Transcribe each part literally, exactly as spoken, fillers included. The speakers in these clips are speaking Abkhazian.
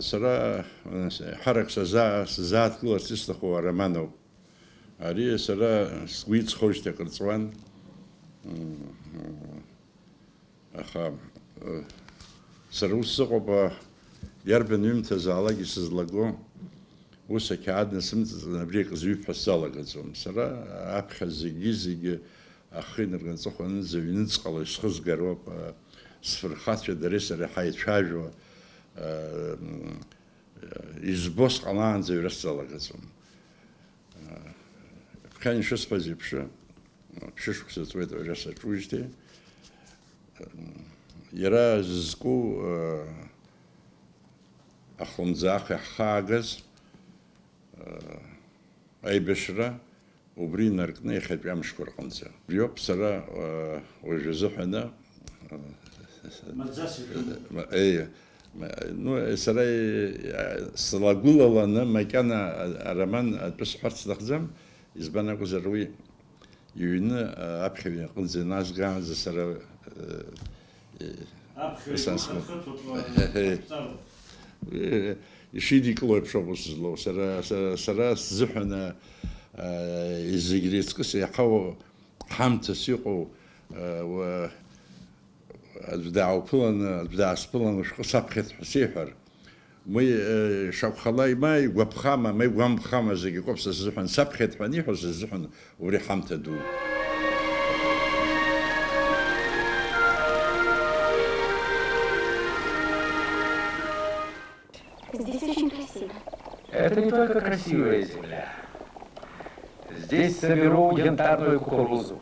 Сара, ҳарак сазаа-, сзааҭгыларц исҭаху ароман ауп. Ари сара сгәы иҵхоижьҭеи акыр ҵуан. Аха, э, сара ус сыҟоуп, а, иарбан ҩымҭазаалак исызлаго, ус ақьаад насымҵаҵаны абри акы зҩып ҳәа сзалагаӡом. Сара аԥхьа зегьы-зегьы ахы инаркны аҵыхәанынӡа ҩныҵҟала исхызгароуп, а, сфырхацәа дареи сареи ҳаицәажәо, а, м, избо сҟалаанӡа аҩра сзалагаӡом. Ԥхьан ишысҳәаз еиԥш, ԥшьышықәса ҵуеит уажәы саҿужьҭеи. Иара зызку, ахлымӡаах иаҳхаагаз аибашьра убри инаркны иахьатәи амшқәа рҟынӡа. Убриоуп сара уажәы азыҳәаны Маӡас иҳәоит. Ма-, еи, ма-, ну, сара, е, слагәылаланы макьана а-, ароман атәы сҳәарц сҭахӡам, избан акәзар, уи иҩны, а, аԥхьаҩ иҟынӡа иназгаанӡа сара, э, э, Аԥхьаҩ сан сгәы-, ихаҭыԥуа Еҳе. Ақәҵароуп. Э, ишидикыло еиԥш ауп ус злоу. Сара, сара, сара сзыҳәан, а, а, зегь реиҵкыс еиҳау ҳамҭас иҟоу, а, уа-, Аӡә даауԥыланы, аӡә даасԥыланы ушәҟәы саԥхьеит ҳәа сеиҳәар, уи, э, шакәхалак ма игәаԥхама, ма игәамԥхама, зегь акоуп са сзыҳәан, саԥхьеит ҳәа аниҳәо са сзыҳәан убри ҳамҭа ду. Здесь очень красиво. Это не только красивая земля. Здесь соберу янтарную кукурузу,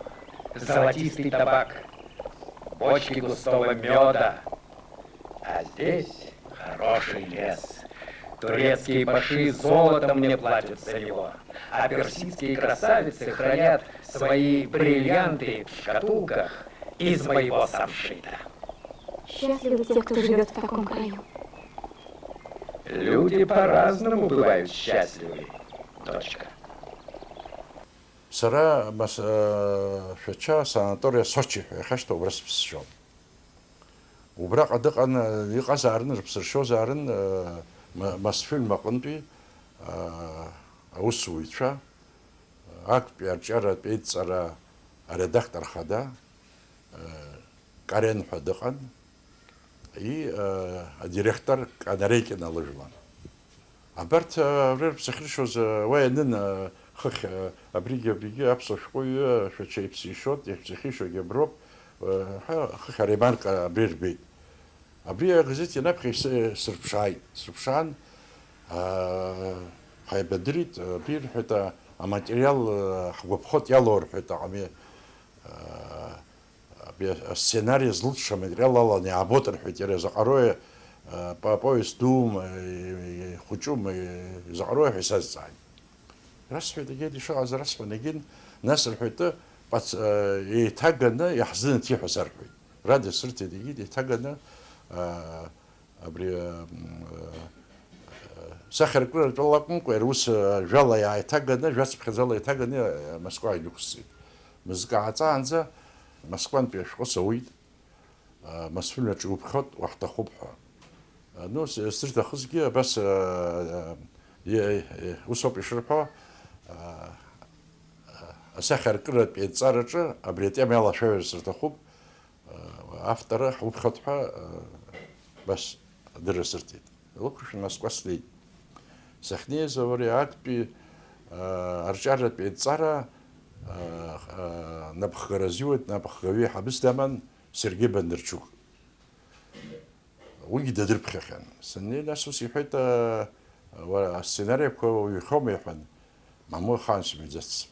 золотистый табак, бочки густого меда. А здесь хороший лес. Турецкие паши золотом мне платят за него, а персидские красавицы хранят свои бриллианты в шкатулках из моего самшита. Счастливы те, кто живет в таком краю. Люди по-разному бывают счастливы, дочка. Сара мас-, э, Шәача санаториа Сочи ҳәа иахьашьҭоу убра сыԥсшьон. Убраҟа дыҟан, э, иҟазаарын, рыԥсыршьозаарын, э, ма-, Мосфильм аҟынтәи, э, аусзуҩцәа, актәи арҿиаратә еидҵара аредактор хада, э, Карен ҳәа дыҟан, и, э, адиректор Канарейкина лыжәлан. Абарҭ, э, абри рыԥсахьыршьоз, э, уа ианын, э, хыхь, э, абригьы, абригьы аԥсуа шәҟәыҩҩы, э, Шәача иԥсишьоит, иаҳәшьахьишьогьы аброуп, э, ҳәа хыхь аремарка абри рбеит. Абри агазеҭ ианаԥхьа ис-, сырԥшааит. Срыԥшаан, аа, ҳаибадырит, абри рҳәеит, а-, аматериал, а, ҳгәаԥхоит, иалоу рҳәеит, аҟами, а, абри асценари злыҵша аматериал аланы иаабоит рҳәеит, иара заҟарои, а, по-, повесть дума, и-, и-, ихәыҷума, и-, заҟарои ҳәа исазҵааит. Расҳәеит, егьи ишыҟаз расҳәон, егьин, нас рҳәеит, пац-, а, еиҭаганы иаҳзынаҭи ҳәа сарҳәеит. Радио сырҭеит, егьит, еиҭаганы, а, Абри, м, э, сахьаркыратә ала акәымкәа, иара ус, э, жәала иааиҭаганы, жәацыԥхьаӡала иҭаганы, э, Москва инықәсҵеит. Мызкы ааҵаанӡа Москвантәи ашәҟәы сауит, э, Мосфильм аҿы иуԥхьоит, уаҳҭахуп ҳәа. Э, ну, с-, сырҭахызгьы абас, э, э, е-, е-, усоуп ишырҳәо, э, асахьаркыратә еидҵараҿы абри атема иалашәаҩыр сырҭахуп. Автор ҳуԥхьоит ҳәа, э, бас адырра сырҭеит. Илықәыршәаны Москва слеит. Сахьнеиз абри актәи, э, арҿиаратә еидҵара, э, э, напхгара азиуеит, напхгаҩы иҳабыс даман Сергеи Бондарчук. Уигьы дадырԥхьахьан. Саннеи, нас ус иҳәеит, э, уара асценариақәа уҩхьоума, иҳәан. Мамоу, ахаан сымҩаӡацызт.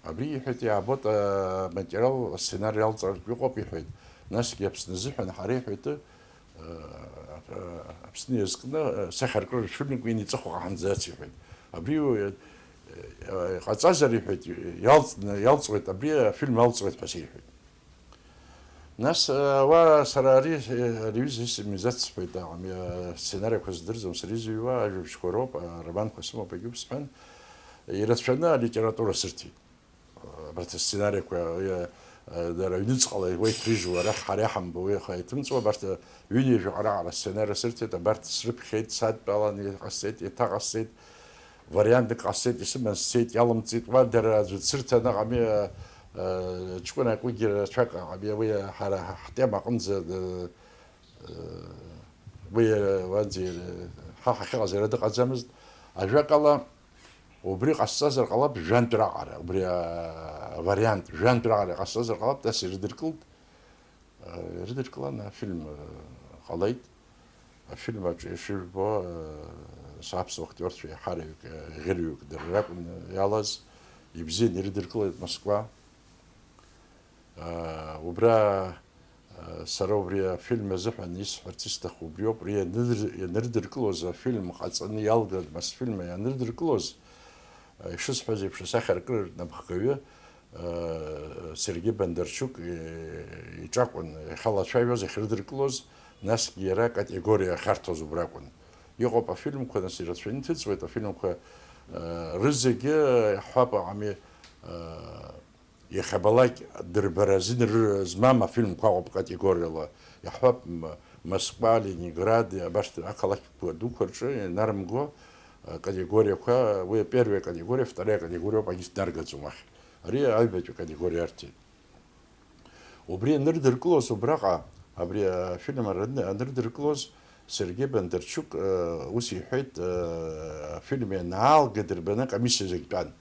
Абри, иҳәеит, иаабоит, а, аматериал, асценари алҵратә иҟоуп, иҳәеит. Насгьы Аԥсны азыҳәан ҳара, иҳәеит, а, а, Аԥсны иазкны, а, сахьаркыратә фильмк иниҵыху ҟаҳамӡац, иҳәеит. Абри, а, а, иҟаҵазар, иҳәеит, иалҵны, иалҵуеит, абри афильм алҵуеит ҳәа сеиҳәеит. Нас, э, уа сара ари, э, ари аҩыза исымҩаӡац сҳәеит, аҟами, э, асценариақәа здырӡом, сара изыҩуа ажәабжьқәа роуп, ароманқәа сымоуп, егьуп сҳәан, ирацәаны алитература сырҭеит. Э, абарҭ асценариақәа, э, Дара аҩныҵҟала уа иҭрыжьуа, арахь ҳара иаҳамбо уи аха иҭымҵуа, абарҭ ҩынҩажәаҟа раҟара асценарра сырҭеит, абарҭ срыԥхьеит, садтәалан иҟасҵеит, еиҭаҟасҵеит, вариантк ҟасҵеит, исыман сцеит, иалымҵит, уа дара аӡәы дсырҭан, аҟами, ҷкәынак уигьы рацәак аҟами, уи ҳара ҳтема аҟынӡа, уи уанӡа ҳа ҳахьыҟаз иара дыҟаӡамызт, ажәакала, Убри ҟасҵазар ҟалап жәантә раҟара, убри авариант, жәантә раҟара иҟасҵазар ҟалап, нас ирыдыркылт, ирыдыркылан, афильм ҟалеит. Афильм аҿы ишыжәбо, саԥсуа актиорцәа еиҳараҩык, ӷьырҩык дара ракәын иалаз, ибзиан ирыдыркылеит Москва. Убра Сара убри афильм азыҳәан исҳәарц исҭаху убриоуп, уи ианыр-, ианырдыркылоз, афильм ҟаҵаны иалган Мосфильм ианырдыркылоз, ишысҳәаз еиԥш, асахьаркыратә напхгаҩы, Сергеи Бондарчук иҿакәын иахьалацәажәоз, иахьрыдыркылоз, насгьы иара акатегориа ахьарҭоз убракәын. Иҟоуп афильмқәа, нас ирацәаҩны иҭыҵуеит афильмқәа, рызегьы иаҳҳәап, ами, Иахьабалак дырбара азин ры-, змам афильмқәа ыҟоуп категориала. Иаҳҳәап, М-, Москва, Ленинград, абарҭ ақалақьқәа дуқәа рҿы ианарымго, а, категориақәа, уи первая категория, вторая категория ауп, егьыс днаргаӡом уахь. Ари аҩбатәи категориа арҭеит. Убри анырдыркылоз убраҟа, абри афильм ан-, анырдыркылоз, Сергеи Бондарчук, э, ус иҳәеит, э, афильм ианаалга дырбаны акомиссиа зегь тәан.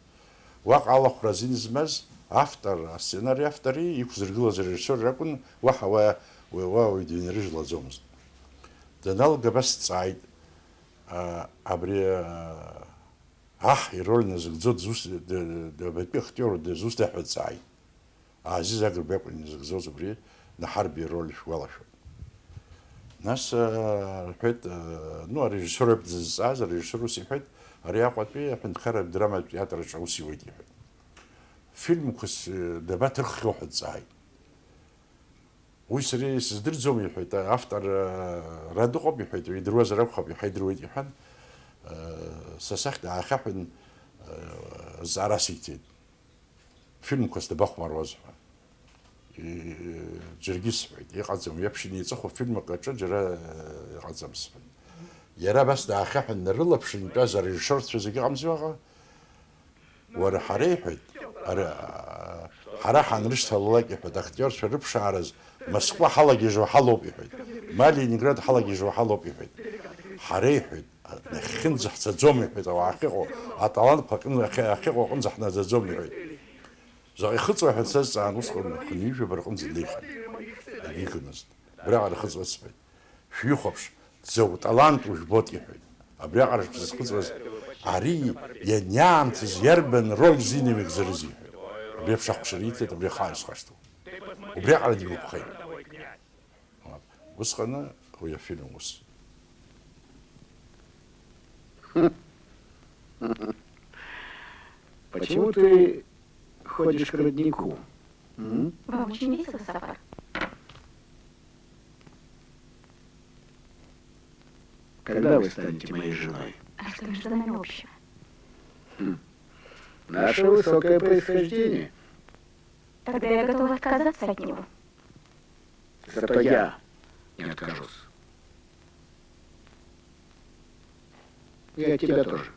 Уаҟа алахәра азин змаз автор, асценари автори иқәзыргылаз арежиссиор ракәын, уаҳа уа, уи уа уаҩ дыҩнарыжьлаӡомызт. Даналга абас дҵааит, а, абри, а, аҳ ироль назыгӡо дызус-, д-, д-, абатәи актиор дызусҭа ҳәа дҵааит. Азиз Агрба акәын изыгӡоз убри Наҳарбеи ироль шәгәалашәоит. Нас, э, рҳәеит, э, ну, арежиссиор ауп дызҵааз, арежиссиор ус иҳәеит, ари Аҟәатәи аҳәынҭқарратә драматә театр аҿы аус иуеит, иҳәеит. Фильмқәа с-, дабаҭырххьоу ҳәа дҵааит. Уи сара исыздырӡом, иҳәеит, автор, э, ара дыҟоуп, иҳәеит, уи идыруазар акәхап, иҳаидыруеит, иҳәан, э, са сахь даахьаҳәын, э, зҵаара сиҭеит. Фильмқәас дабахәмаруаз ҳәа. И-, џьаргьы сҳәеит, иҟаӡам, уи аԥшьын еиҵыху фильмак аҿы џьара, э, иҟаӡам сҳәеит. Иара абас даахьаҳәын днарылаԥшын итәаз арежиссиорцәа зегьы ыҟамзи уаҟа? Уара, ҳара, иҳәеит, ара, ҳара ҳанрышьҭалалак, иҳәеит, актиорцәа рыԥшаараз Москва ҳалагьежьуа ҳалоуп, иҳәеит. Ма Ленинград ҳалагьежьуа ҳалоуп, иҳәеит. Ҳара, иҳәеит, Нахьхьынӡа ҳцаӡом, иҳәеит, ауаа ахьыҟоу, аталантқәа аҟны-, ахьы-, ахьыҟоу аҟынӡа ҳнаӡаӡом, иҳәеит. Заҟа ихыҵуеи ҳәа дсазҵаан, усҟан хынҩажәаба рҟынӡа днеихьан. Дагьигомызт. Абриаҟара ихыҵуеит, сҳәеит. Шәихәаԥш, дзоу таланту жәбоит, иҳәеит. Абриаҟара шәзызхыҵуаз, ари ианиаамҭаз иарбан роль зинамыгӡарыз, иҳәеит. Абри аԥша ахәшара иҭеит, абри ахаан исхашҭуп. Убриаҟара дигәаԥхеит. Усҟаны уи афильм ус. Почему ты ходишь к роднику? М? Вам очень весело, Сафар? Когда вы станете моей женой? А что между нами общего? Хм. Наше высокое происхождение. Тогда я готова отказаться от него. Зато я не откажусь. И от тебя тоже.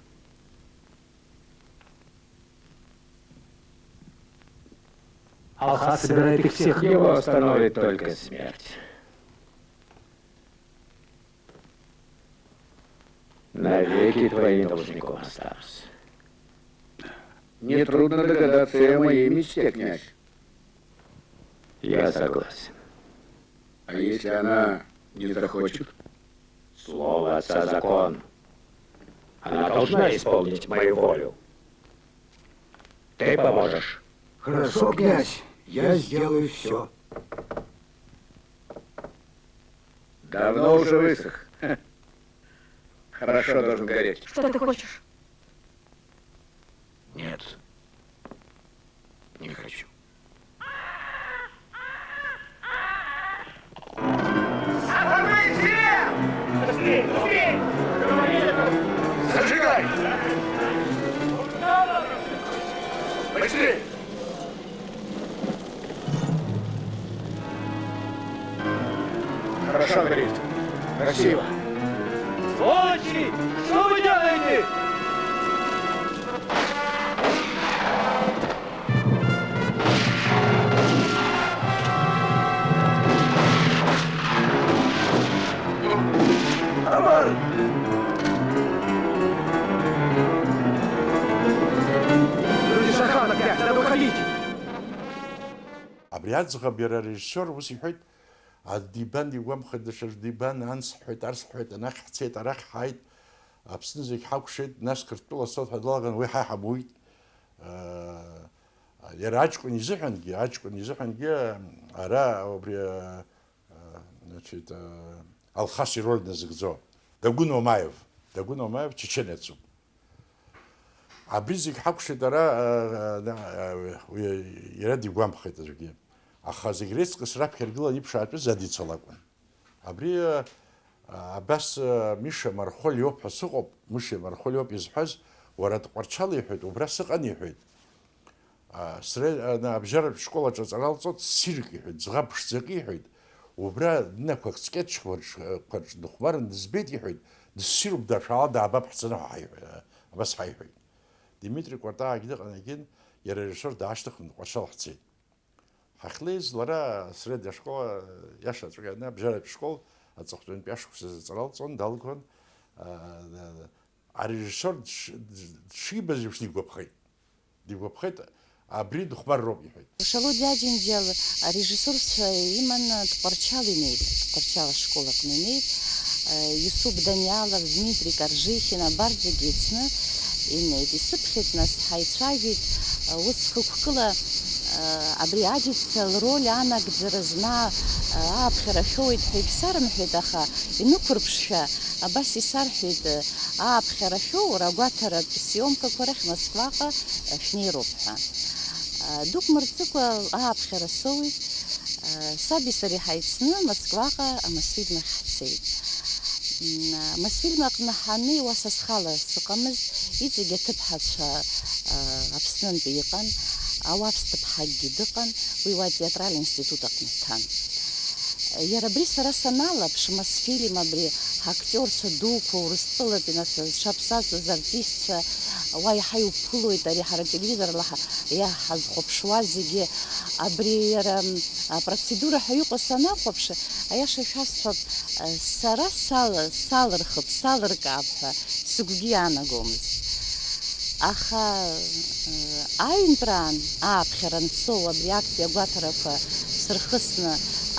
Алхас собирает их всех. Его остановит только смерть. Навеки твоим должником останусь. Нетрудно догадаться и о моей мечте, князь. Я согласен. А если она не захочет? Слово отца закон. Она должна исполнить мою волю. Ты поможешь. Хорошо, князь, я сделаю всё. Давно уже высох. Хорошо должен гореть. Что ты хочешь? Нет. Не хочу. Зажигай! Быстрее! Хорошо, говорит. Красиво. Сволочи! Что вы делаете? Роман! Люди с охраной, блядь, надо уходить! Абри аӡӷаб иара арежиссиор ус иҳәеит, а, дибан, дигәамԥхеит, даҽаӡә дибан, анс ҳҳәеит, арс ҳҳәеит, анахь ҳцеит, арахь ҳааит, Аԥсны зегь ҳакәшеит, нас Қырҭтәыла ацоит ҳәа далаган, уи ҳа иҳамуит. Э, иара аҷкәын изыҳәангьы, аҷкәын изыҳәангьы, ара убри, э, э, значит, э, Алхас ироль назыгӡо, Дагәын Омаев, Дагәын Омаев чеченецуп. Абри зегь ҳакәшеит ара, а, а, а, уи иара дигәамԥхеит аӡәгьы. Аха зегь реиҵкыс раԥхьа иргылан иԥшаатәыз Адица лакәын. Абри, а, абас, а, Миша Мархолиоп ҳәа сыҟоуп, Миша Мархолиоп изҳәаз, уара Тҟәарчал иҳәеит, убра сыҟан иҳәеит. А, сара, а, на, абжьаратә школ аҿы аҵара алҵоит, ссирк иҳәеит, ӡӷаб ԥшӡак иҳәеит, убра днақәак скетчқәа рҿ, қәа рҿ дыхәмарын дызбеит иҳәеит, дыссируп, дашәала даабап ҳцаны ҳәа ҳаиҳәа-, абас ҳаиҳәеит. Димитри Кәатаагь дыҟан егьин, иара иресурс даашьҭыхны Тҟәарчал ҳцеит. Ҳахьлеиз лара асредиа ашкол, иашаҵәҟьаны абжьаратә школ аҵыхәтәантәи ашықәсазы аҵара лҵон, далгон, а, арежиссиор дш-, дш-, дшибаз еиԥш дигәаԥхеит. Дигәаԥхеит, абри дыхәмарроуп, иҳәеит. Шалоу Џьаџьынџьал арежиссурцәа иманы Тҟәарчал инеит, Тҟәарчал ашкол аҟны инеит. Иусуп Даниалов, Дмитри Каржихин, абарҭ зегьы еицны инеит. Исыԥхьеит, нас, ҳаицәажәеит, ус хықәкыла, абри Адица лроль анагӡара зны ааԥхьара шәоуеит ҳәа егьсарымҳәеит, аха инықәырԥшшәа абас исарҳәеит, ааԥхьара шәоур, агәаҭаратә съемкақәа рахь Москваҟа шәнеироуп ҳәа. Дук мырҵыкәа ааԥхьара соуит. Саби сареи ҳаицны Москваҟа амосфильм ахь ҳцеит. М, амосфильм аҟны ҳаннеи, уа са схала сыҟамызт, иҵегь аҭыԥҳацәа, а, Аԥснынтәи иҟан, ауаԥс ҭыԥҳакгьы дыҟан, уи уа атеатральный институт аҟны дҭан. Иара абри сара саналаԥш, Мосфильм абри ҳактиорцәа дуқәа, Урыстәылатәи, нас, зҽаԥсазтәыз артистцәа, уа иаҳа иуԥылоит, ари ҳара ателевизорла ҳа-, иаҳазхәаԥшуа зегьы, абри иара, м, апроцедура ҳәа иҟоу санахәаԥш, аиаша шәасҳәап, сара сала-, салырхып, салыркаап ҳәа сыгәгьы иаанагомызт. Аха, э, аҩынтәраан ааԥхьара анцо, абри актәи агәаҭарақәа сырхысны,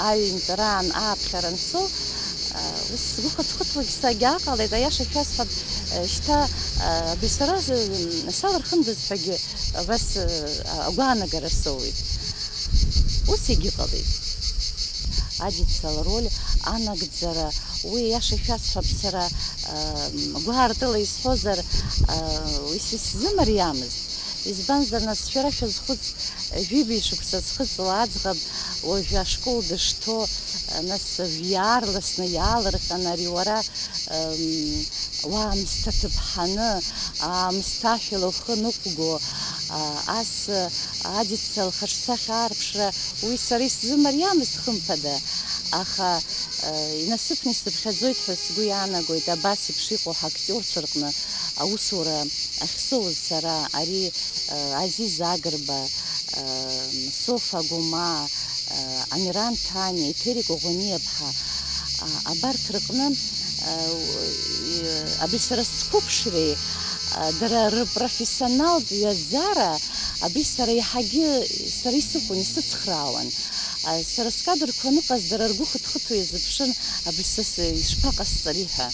аҩынтәраан ааԥхьара анцо, э, ус сгәы хыҭхыҭуагь сагьааҟалеит, аиаша шәасҳәап, э, шьҭа, э, абри сара, э, салырхындаз ҳәагьы абас, э, агәаанагара соуеит. Ус егьыҟалеит. Адица лроль анагӡара, уи аиаша шәасҳәап сара, ам, гәаартыла исҳәозар, а, уи са исзымариамызт. Избанзар, нас, шәара шәазхәыц, жәибжь шықәса зхыҵуа аӡӷаб уажәы ашкол дышҭоу, а, нас, иаарласны иаалырҟьаны ари уара, ам, уаамсҭа ҭыԥҳаны, аамсҭа ашәала ухы ныҟәго, а, ас, а, Адица лхаҿсахьа аарԥшра, уи сара исзымариамызт, хымԥада, аха, а, инасыԥны исыԥхьаӡоит ҳәа сгәы иаанагоит абас еиԥш иҟоу ҳактиорцәа рҟны аусура ахьсоуз сара, ари, а, Азиз Агрба, а, Софа Гәымаа, Амиран Ҭаниа, Еҭери Коӷониаԥҳа, а, абарҭ рыҟны, а, абри сара сқәыԥшреи, а, дара рпрофессионалтә ҩаӡара, абри сара иаҳагьы, сара исыхәон, исыцхраауан. А, сара скадрқәа аныҟаз, дара ргәы хыҭхыҭуа иазыԥшын, абри са с-, ишԥаҟасҵари ҳәа.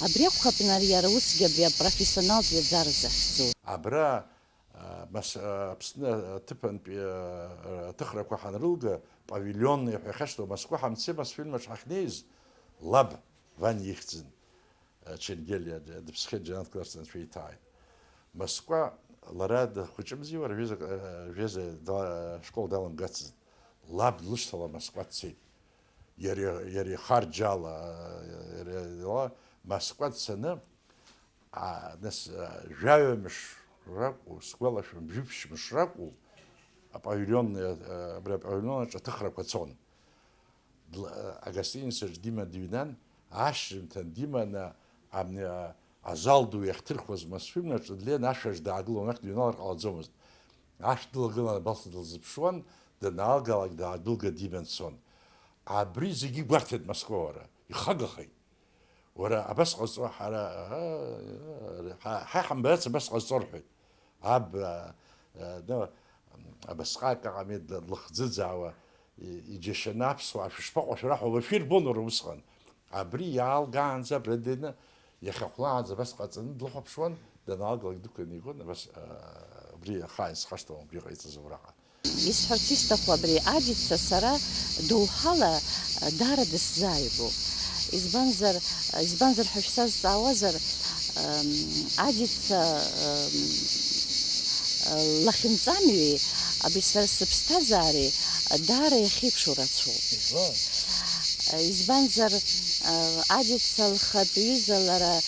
Абри акәхап, нар, иара усгьы абри апрофессионалтә ҩаӡара захьӡу. Абра А, Мас-, а, Аԥсны аҭыԥантәи, а, аҭыхрақәа ҳанрылга, павильонные ҳәа иахьашьҭоу Москва ҳамцеи, Мосфильм аҿы ҳахьнеиз, лаб, Ваниа ихьӡын, а, Ченгелиа, д-, дыԥсхьеит, џьанаҭ классны анцәа иҭааит. Москва, лара дыхәыҷымзи, уара, Веза, а, Веза дала-, ашкол далымгацызт. Лаб длышьҭала Москва дцеит. Иара, иара ихарџьала, иара, иара Москва дцаны, а, нас, а, жәаҩа мыш ракәу, сгәалашәом, жәиԥшь мыш ракәу, апавильон, а, абри апавильон аҿы аҭыхрақәа цон. Дла-, агостиницаҿ Дима дыҩнан, ашьжьымҭан Диманы амни-, а-, азал ду иахьҭырхуаз Мосфильмаҿы длеины ашәаҿ даагылон, уахь дыҩналар ҟалаӡомызт. Ашә дылагылан, абас дылзыԥшуан, данаалгалак даадәылга Дима дцон. Абри зегьы гәарҭеит Москва, уара, ихагахеит. Уара, абас ҟазҵо ҳара, ҳа, ҳа, ҳа ҳамбац, абас ҟазҵо рҳәоит. Аб, а, а, ну, абасҟак аҟами длыхӡыӡаауа, и-, иџьашьаны аԥсуаа шәышԥаҟоу шәара ҳәа уашәирбон уара усҟан. Абри иаалгаанӡа, абра дыҩны, иахьа хәлаанӡа абас ҟаҵаны длыхәаԥшуан, данаалгалак дықәланы игон, абас, а, абри ахаан исхашҭуам убри иҟаиҵаз аураҟа. Исҳәарц исҭаху абри, Адица сара доуҳала даара дысзааигәоуп. Избанзар, избанзар ҳәа шәсазҵаауазар, ам, Адица, ам, лахьынҵамҩеи абри сара сыԥсҭазаареи даара иахьеиԥшу рацәоуп. Избан? Избанзар, а, Адица лхатә ҩыза лара, а,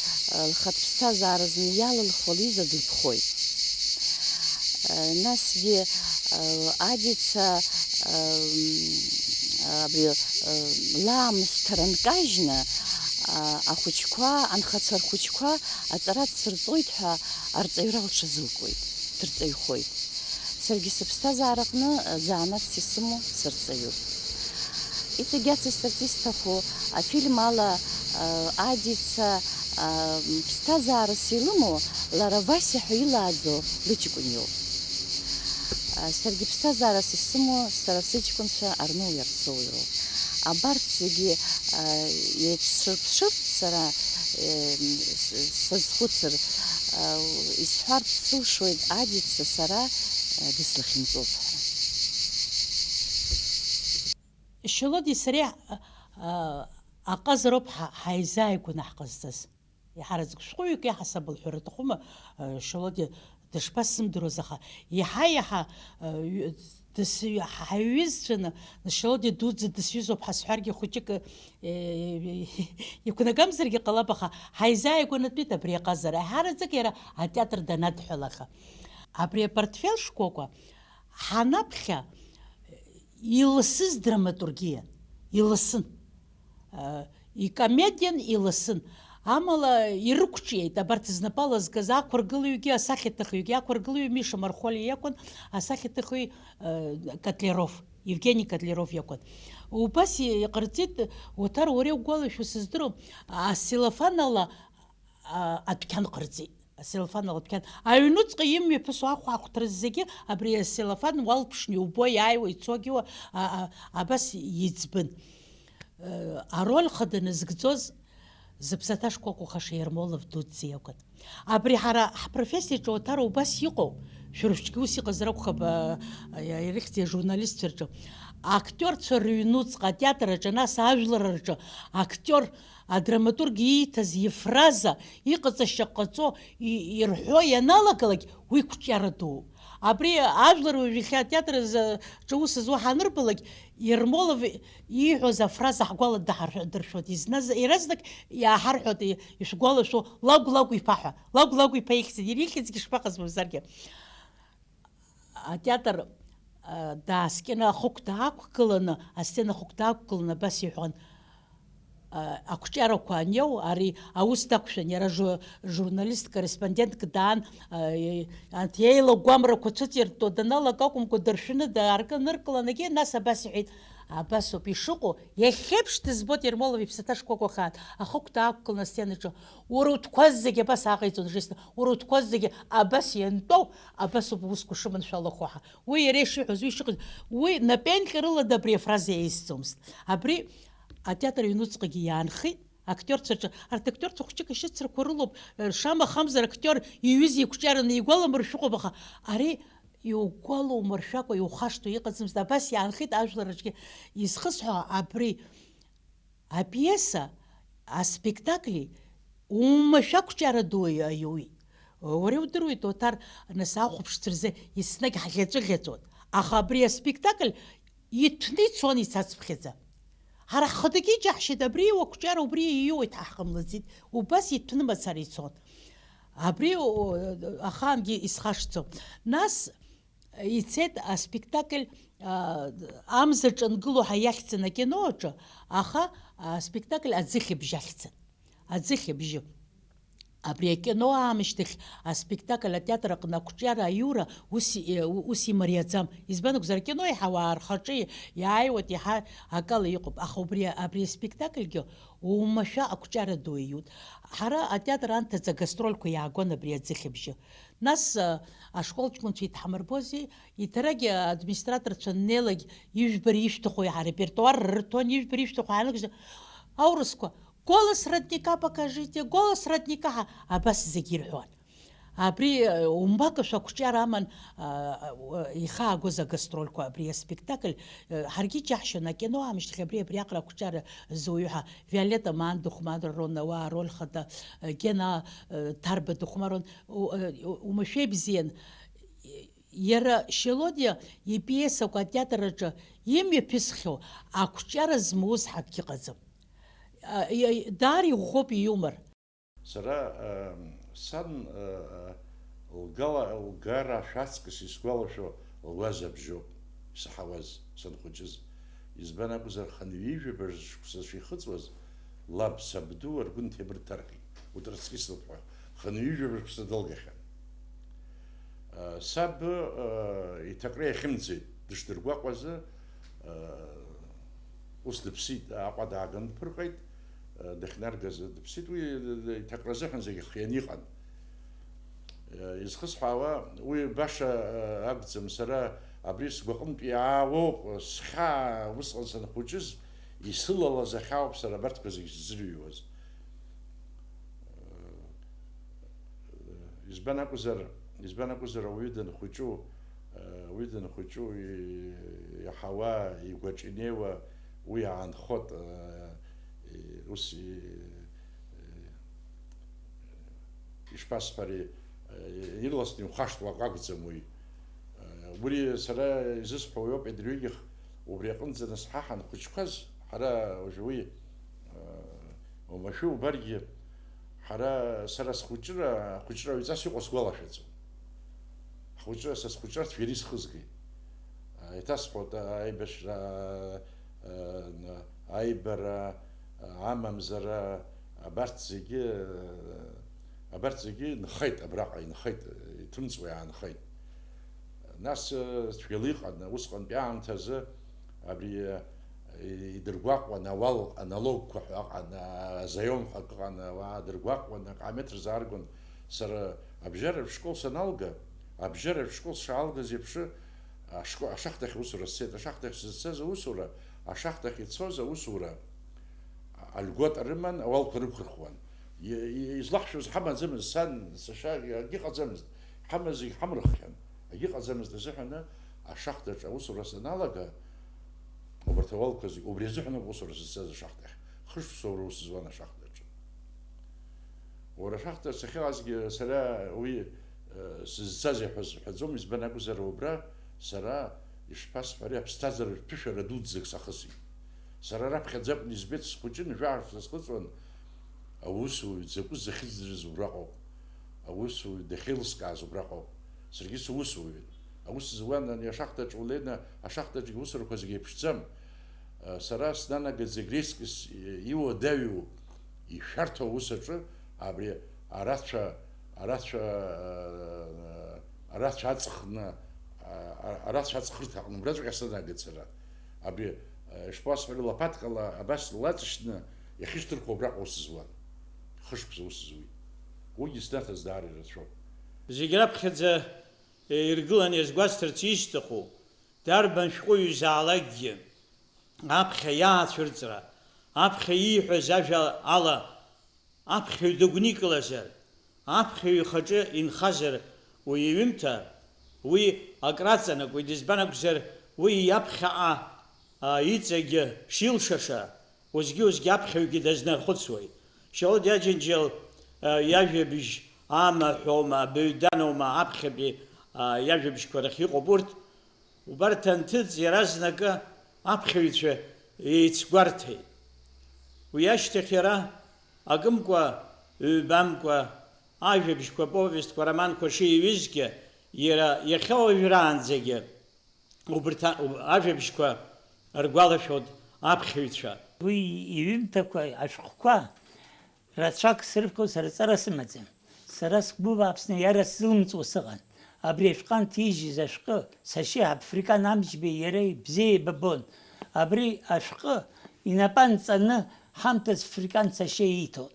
лхатә ԥсҭазаара зны иалылхуа лҩыза дылԥхоит. Насгьы, Адица, абри, лаамысҭара нкажьны, ахәыҷқәа, анхацәа рхәыҷқәа аҵара дсырҵоит ҳәа арҵаҩра лҽазылкуеит, дырҵаҩхоит. Саргьы сыԥсҭазаараҟны занааҭс исымоу сырҵаҩуп. Иҵегь ацысҵарц исҭаху афильм ала, Адица, ԥсҭазаарас илымоу лара Васиа ҳәа илааӡо лыҷкәын иоуп. Саргьы ԥсҭазаарас исымоу сара сыҷкәынцәа Арноуи Арцоуи роуп. Абарҭ зегьы еицсырԥшыр, сара сазхәыцыр, исҳәартә сылшоит Адица сара дыслахьынҵоуп ҳәа. Шьалодеи сареи, а, а, аҟазароуп ҳа-, ҳаизааигәаны ҳҟазҵаз. Еиҳараӡак шәҟәыҩҩык иаҳасаб лҳәара аҭахума, а, Шьалодеи дышԥасзымдыруаз, аха еиҳа-еиҳа, а, ҩ-, дыс-, ҳаиҩызцәаны, Шьалодеи дуӡӡа дысҩызоуп ҳәа сҳәаргьы хәыҷык, э, иқәнагамзаргьы ҟалап, аха ҳаизааигәанатәит абри аҟазара. Еиҳараӡак иара атеатр данадҳәалаха. Абри апортфел шкәакәа ҳанаԥхьа, иласыз драматургиа, иласын. Икомедиан, иласын. Амала ирықәҿиеит абарҭ знапала зкыз ақәыргылаҩгьы, асахьаҭыхҩгьы. Ақәыргылаҩ Миша Мархолиа иакәын, асахьаҭыхҩы, Котляров, Евгени Котляров иакәын. Убас иҟарҵеит, Оҭар, уара иугәалашәо сыздыруам, ацеллофан ала, а, адәқьан ҟарҵеит. Аселофан алыԥхьан. Аҩнуҵҟа имҩаԥысуа ахәаахәҭра зегьы абри аселофан уалԥшны иубо, иааиуа, ицогьы уа-, а-, а-, абас иӡбын. Э, ароль хада назгӡоз зыԥсаҭа шкәакәахаша Ермолов дуӡӡа иакәын. Абри ҳара ҳпрофессиаҿы, Оҭар, убас иҟоу, шәара шәҿгьы ус иҟазар акәхап, а, а, ирыхьӡи ажурналистцәа рҿы. Актиорцәа рыҩнуҵҟа, атеатр аҿы, нас ажәлар рҿы актиор Адраматург ииҭаз ифраза, иҟаҵашьа ҟаҵо, и-, ирҳәо ианалагалак, уи қәҿиара дууп. Абри ажәлар уажә иахьа атеатр азы ҿы ус зуа ҳанырбалак, Ермолов ииҳәоз афраза ҳгәаладаҳаршәа-, дыршәоит. Изназ-, иаразнак иааҳарҳәоит, и-, ишәгәалашәо, Лагә Лагә иԥа ҳәа. Лагә Лагә иԥа ихьӡын, иара ихьӡгьы шԥаҟаз мамзаргьы. Атеатр, а, дааскьаны ахықә даақәгыланы, асцена ахықә даақәгыланы абас иҳәон, а, ақәҿиарақәа аниоу, ари аус дақәшәан, иара жу-, журналист-корреспондентк даан, а, и-, анҭ иеилагәамрақәа цәыҵиртәо даналак акәымкәа, дыршәны дааркы-, ныркылан, егьи нас абас иҳәеит, абасоуп ишыҟоу, иахьеиԥш дызбоит Ермолов иԥсаҭа шкәакәа ахаан, ахықә даақәгыланы асценаҿы, уара утәқәа зегьы абас ааҟаиҵон, Жесна, уара утәқәа зегьы абас иантәоу, абасоуп уусқәа шыманшәалахо ҳәа. Уи иара ишиҳәоз, уи ишыҟаз, уи напенҟьарыла абри афраза иаисӡомызт. Абри атеатр аҩнуҵҟагьы иаанхеит, актиорцәа рҿы, арҭ актиорцәа хәыҷык ашьыцрақәа рылоуп, шамахамзар актиор иҩыза иқәҿиараны игәаламыршәыхәап, аха ари иугәалоумыршәакәа иухашҭуа иҟаӡамызт, абас иаанхеит ажәлар рҿгьы. Изхысҳәаауа абри. Апиеса, аспектакли уамашәа ақәҿиара ду аиуит. Уара иудыруеит, Оҭар, нас ахәаԥшцәа рзы еснагь ҳӷьаҵәыӷьаҵәуан. Аха абри аспектакль иҭәны ицон ицацыԥхьаӡа. Ҳара ҳхаҭагьы иџьаҳшьеит, абри иуа ақәҿиара убри ииуеит ҳәа ҳҟамлаӡеит. Убас иҭәны мацара ицон. Абри, о, ахаангьы исхашҭӡом. Нас, Ицеит аспектакль, а, амза ҿангыло ҳәа иахьӡын акино аҿы, аха аспектакль аӡыхьыбжь ахьӡын. Аӡыхьыбжьы. Абри акино аамышьҭахь аспектакль атеатр аҟны ақәҿиара аиура ус, ус имариаӡам. Избан акәзар, акино еиҳа ауаа рхаҿы иааиуеит, иаҳа акала иҟоуп. Аха убри, абри аспектакльгьы оумашәа ақәҿиара ду ииут. Ҳара атеатр анҭыҵ агастрольқәа иаагон абри аӡыхьыбжьы. Нас, а, ашкол ҷкәынцәа идҳамырбози, иҭарагь администраторцәа аннеилак, ижәбара ишәҭаху иаҳа репертуар рырҭон, ижәбара ишәҭаху ҳаанагӡа, аурысқәа, "Голос родника покажите, голос родника", ҳа, абас зегь ирҳәон. Абри, а, умбакәа шәақәҿиара аман, а, а, ихаагоз агастрольқәа, абри аспектакль, а, ҳаргьы иџьаҳшьон, акино аамышьҭахь абри, абриаҟара ақәҿиара зуҩы ҳәа, Виолетта Маан дыхәмаррон, ауаа роль хада, а, Гена, а, Ҭарба дыхәмаррон. У-, э, умашәа ибзиан. Иара Шьелодиа ипиесақәа атеатр аҿы имҩаԥысхьоу ақәҿиара змоуз ҳәа акгьы ыҟаӡам. А, и-, даара иӷәӷәоуп ииумор. Сара, э, сан, э, лгала-, лгара ашә аҵкыс исгәалашәо луаза абжьоуп исаҳауаз санхәыҷыз. Избан акәзар, хынҩажәаба шықәса шихыҵуаз, лаб сабду Аргәын Ҭемыр дҭаркит, утроцкист лоуп ҳәа, хынҩажәаба шықәса дылгахьан. Саб, иҭакра иахьымӡеит, дышдыргәаҟуазы, ус дыԥсит, Аҟәа дааганы дԥырҟеит, дахьнаргаз дыԥсит, уи иҭакра азыҳәан зегь хианы иҟан. Изхысҳәаауа, уи баша акәӡам, сара абри сгәаҟынтә иаауоуп, схьаа усҟан санхәыҷыз, исылалаз ахьаауп сара абарҭқәа зегь сзырҩуаз. Избан акәзар, избан акәзар, ауаҩы данхәыҷу, ауаҩы данхәыҷу, и-, иаҳауа, игәаҿ инеиуа, уи аанхоит, ус и-, ишԥасҳәари, ирласны иухашҭуа акы акәӡам уи. Убри сара изысҳәо уиоуп, идырҩегьых убри аҟынӡа нас ҳа ҳанхәыҷқәаз, ҳара уажәы уи, уамашәа убаргьы, ҳара, сара схәыҷра, ахәыҷра ҩҵас иҟоу сгәалашәаӡом. Ҳхәыҷра, са схәыҷра цәгьара исхызгеит. Еиҭасҳәоит, аибашьра, аибара, амамзара, абарҭ зегьы, абарҭ зегьы нхеит, абраҟа инхеит, иҭымҵуа иаанхеит. Нас, цәгьала иҟан, усҟантәи аамҭазы абри, идыргәаҟуан ауал, аналогқәа ҳәа ыҟан, азаион ҳәа акы ыҟан, ауаа дыргәаҟуан, акаамеҭ рзааргон. Сара абжьаратә школ саналга, абжьаратә школ сшаалгаз еиԥш, ашко-, ашахҭахь аусура сцеит. Ашахҭахь сызцаз аусура, ашахҭахь ицоз аусура, а-, льгота рыман, ауалқәа рықәырхуан. И-, и-, излаҳшәоз ҳамаӡамызт, сан, сашьа, акгьы ыҟаӡамызт. Ҳамаз зегь ҳамырххьан. Акгьы ыҟаӡамызт азыҳәаны, ашахҭаҿы аусура саналага, убарҭ ауалқәа зегь, убри азыҳәан ауп аусура сызцаз ашахҭахь. Хышықәса ура ус зуан ашахҭаҿы. Уара ашахҭаҿ сахьыҟазгьы сара уи, э, сызцазеи ҳәа сҳәаӡом, избан акәзар, убра сара, ишԥасҳәари, аԥсҭазааратә ԥышәара дуӡӡак сахысит. Сара раԥхьаӡа акәны избеит, схәыҷын, жәаха сазхыҵуан, аусуҩ дзакәыз захьыӡрыз убраҟоуп. Аусуҩ дахьеилыскааз убраҟоуп. Саргьы сусуҩын. Аус зуан ани ашахтаҿ улеины, ашахтаҿгьы аусурақәа зегьы еиԥшӡам. Сара снанагеит зегь реиԥш иуадаҩу, ишәарҭоу аус аҿы абри арацәа, арацәа, арацәа аҵхны, арацәа аҵхырҭа аҟны убраҵәҟьа снанагеит сара. Абри, ишԥасҳәари, лопаткала абас лаҵшьны иахьышьҭырхуа убраҟа аус зуан. Хышықәса аус зуит. Уигьы снаҭаз даара ирацәоуп. Зегь раԥхьаӡа еиргыланы иазгәасҭарц исҭаху, дарбан шәҟәыҩҩы изаалакгьы, аԥхьа иаацәырҵра, аԥхьа ииҳәаз ажәа ала аԥхьаҩ дыгәникылазар, аԥхьаҩ ихаҿы инхазар уи иҩымҭа, уи акраҵанакуеит, избан акәзар, уи иаԥхьаҟа, а, иҵегьы шилшаша, уеизгьы-уеизгьы аԥхьаҩгьы дазнархәыцуеит. Шьалодиа Аџьынџьал, а, иажәабжь амаҳәоума, абаҩданоума аԥхьатәи, а, иажәабжьқәа рахь иҟоуп урҭ. Убарҭ анҭыҵ, иаразнакы аԥхьаҩцәа еицгәарҭеит. Уи ашьҭахь иара, акымкәа, ҩбамкәа, ажәабжьқәа, повестқәа, романқәа шиҩызгьы, Иара иахьа уажәраанӡагьы убарҭ а-, ажәабжьқәа ргәалашәоит аԥхьаҩцәа. Уи иҩымҭақәа, ашәҟәқәа рацәак срыԥхьо сара ҵара сымаӡам. Сара сгәы бааԥсны иара сзылымҵуа сыҟан. Абри ашәҟәы анҭижьыз ашәҟәы сашьа Африкан Амҷбеи иареи бзиа еибабон. Абри ашәҟәы инапы анҵаны ҳамҭас Африкан сашьа ииҭон.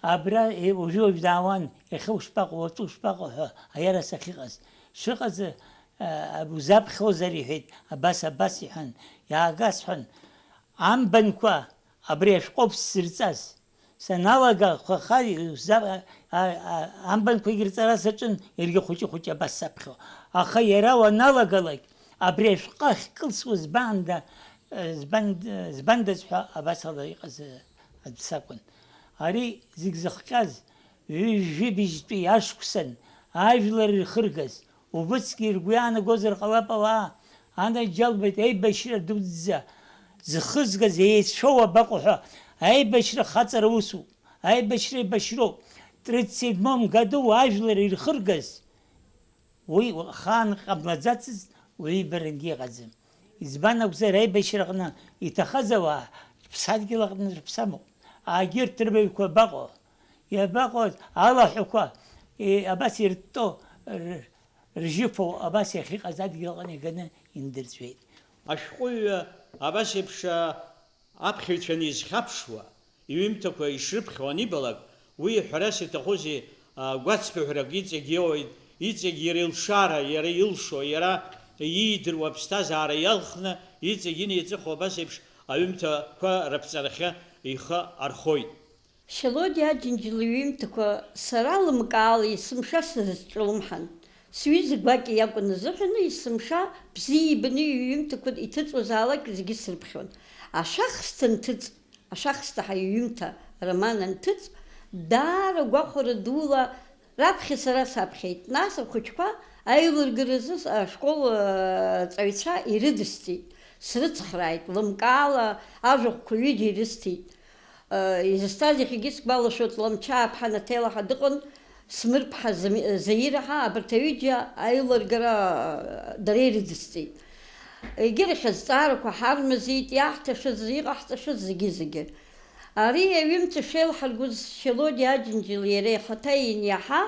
Абра, е, уажәы-уажә даауан, иахьа ушԥаҟоу, уаҵәы ушԥаҟоу ҳәа аиарас ахьыҟаз. Шыҟаз, а, узаԥхьозар, иҳәеит, абас, абас иҳәан, иаагасҳәан, амбанқәа абри ашәҟәоуп сзырҵаз. Саналага, хәаха, уза-, а, а, амбанқәагьы рҵара саҿын, иаргьы хәыҷы-хәыҷы абас саԥхьо. Аха иара уаналагалак, абри ашәҟәы ахькылсуа збанда, збан-, збандаз ҳәа абас ала иҟаз аӡә сакәын. Ари зегь зыхҟьаз ҩажәи жәибжьтәи ашықәсан ажәлар ирхыргаз, убысгьы ргәы иаанагозар ҟалап ауаа анаџьалбеит аибашьра дуӡӡа зхызгаз еицәоу абаҟоу ҳәа, аибашьра хаҵара усуп, аибашьра еибашьроуп, тридцать седьмом году ажәлар ирхыргаз, уи ахаан ҟамлаӡацызт, уаҩы ибарангьы иҟаӡам. Избан акәзар, аибашьраҟны иҭахаз ауаа рыԥсадгьыл аҟны рыԥсамоуп. Агьырҭ рыбаҩқәа абаҟоу? Иабаҟоу алаҳәақәа, е, абас иртто р-, ржьыфоу, абас иахьыҟаз адгьыл аҟны иганы индырҵәеит. Ашәҟәыҩҩы абас еиԥш, а, аԥхьаҩцәа анизхьаԥшуа, иҩымҭақәа ишрыԥхьо анибалак, уи ҳәарас иаҭахузеи, а, гәацԥыҳәрак иҵегь иоуеит, иҵегь иара илшара, иара илшо, иара иидыруа аԥсҭазаара иалхны, иҵегь инеиҵыху абас еиԥш аҩымҭақәа раԥҵарахьы ихы архоит. Шьалодиа Аџьынџьал иҩымҭақәа сара лымкаала есымша срызҿлымҳан. Сҩыза гәакьа иакәын азыҳәаны, есымша бзиа ибаны иҩымҭақәа иҭыҵуазаалак зегьы срыԥхьон. Ашәахсҭа нҭыҵ, Ашәахсҭа ҳәа иҩымҭа роман анҭыҵ, даара гәахәара дула раԥхьа сара саԥхьеит. Нас ахәыҷқәа аилыргаразы ашкол, э, ҵаҩцәа ирыдысҵеит, срыцхрааит, лымкаала ажәахәқәа ҩыџьа ирысҭеит. Э, изысҭаз иахьагьы сгәалашәоит, Ламчаа-ԥҳа Наҭелаҳа дыҟан, Смырԥҳа Зами-, Заираҳа, абарҭ аҩыџьа аилыргара, э, дара ирыдысҵеит. Егьырахь азҵаарақәа ҳармазеит, иаҳҭашаз, иҟаҳҵашаз зегьы-зегьы. Ари аҩымҭа шеилҳаргоз Шьалодиа Аџьынџьал иара ихаҭа ианиаҳа,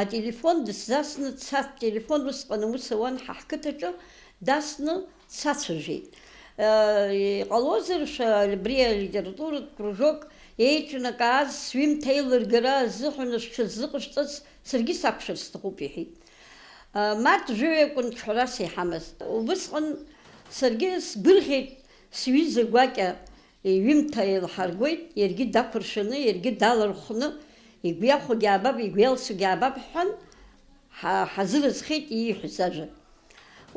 ателефон дысзасны дцарц, телефон усҟан аус ауан ҳа ҳқыҭаҿы, дасны дсацәажәеит. Э, иҟалозар, шәа-, абри алитературатә кружок еиҿнакааз сҩымҭа аилыргара азыҳәан шәҽазыҟашәҵарц саргьы сақәшәар сҭахуп, иҳәеит. Э, март жәаҩа акәын ҽҳәарас иҳамаз. Убысҟан саргьы сгәырӷьеит, сҩыза гәакьа иҩымҭа еилҳаргоит, иаргьы дақәыршәаны, иаргьы далархәны, игәы иахәогьы аабап, игәы иалсугьы аабап ҳҳәан, ҳа-, ҳазыразхеит ииҳәаз ажәа.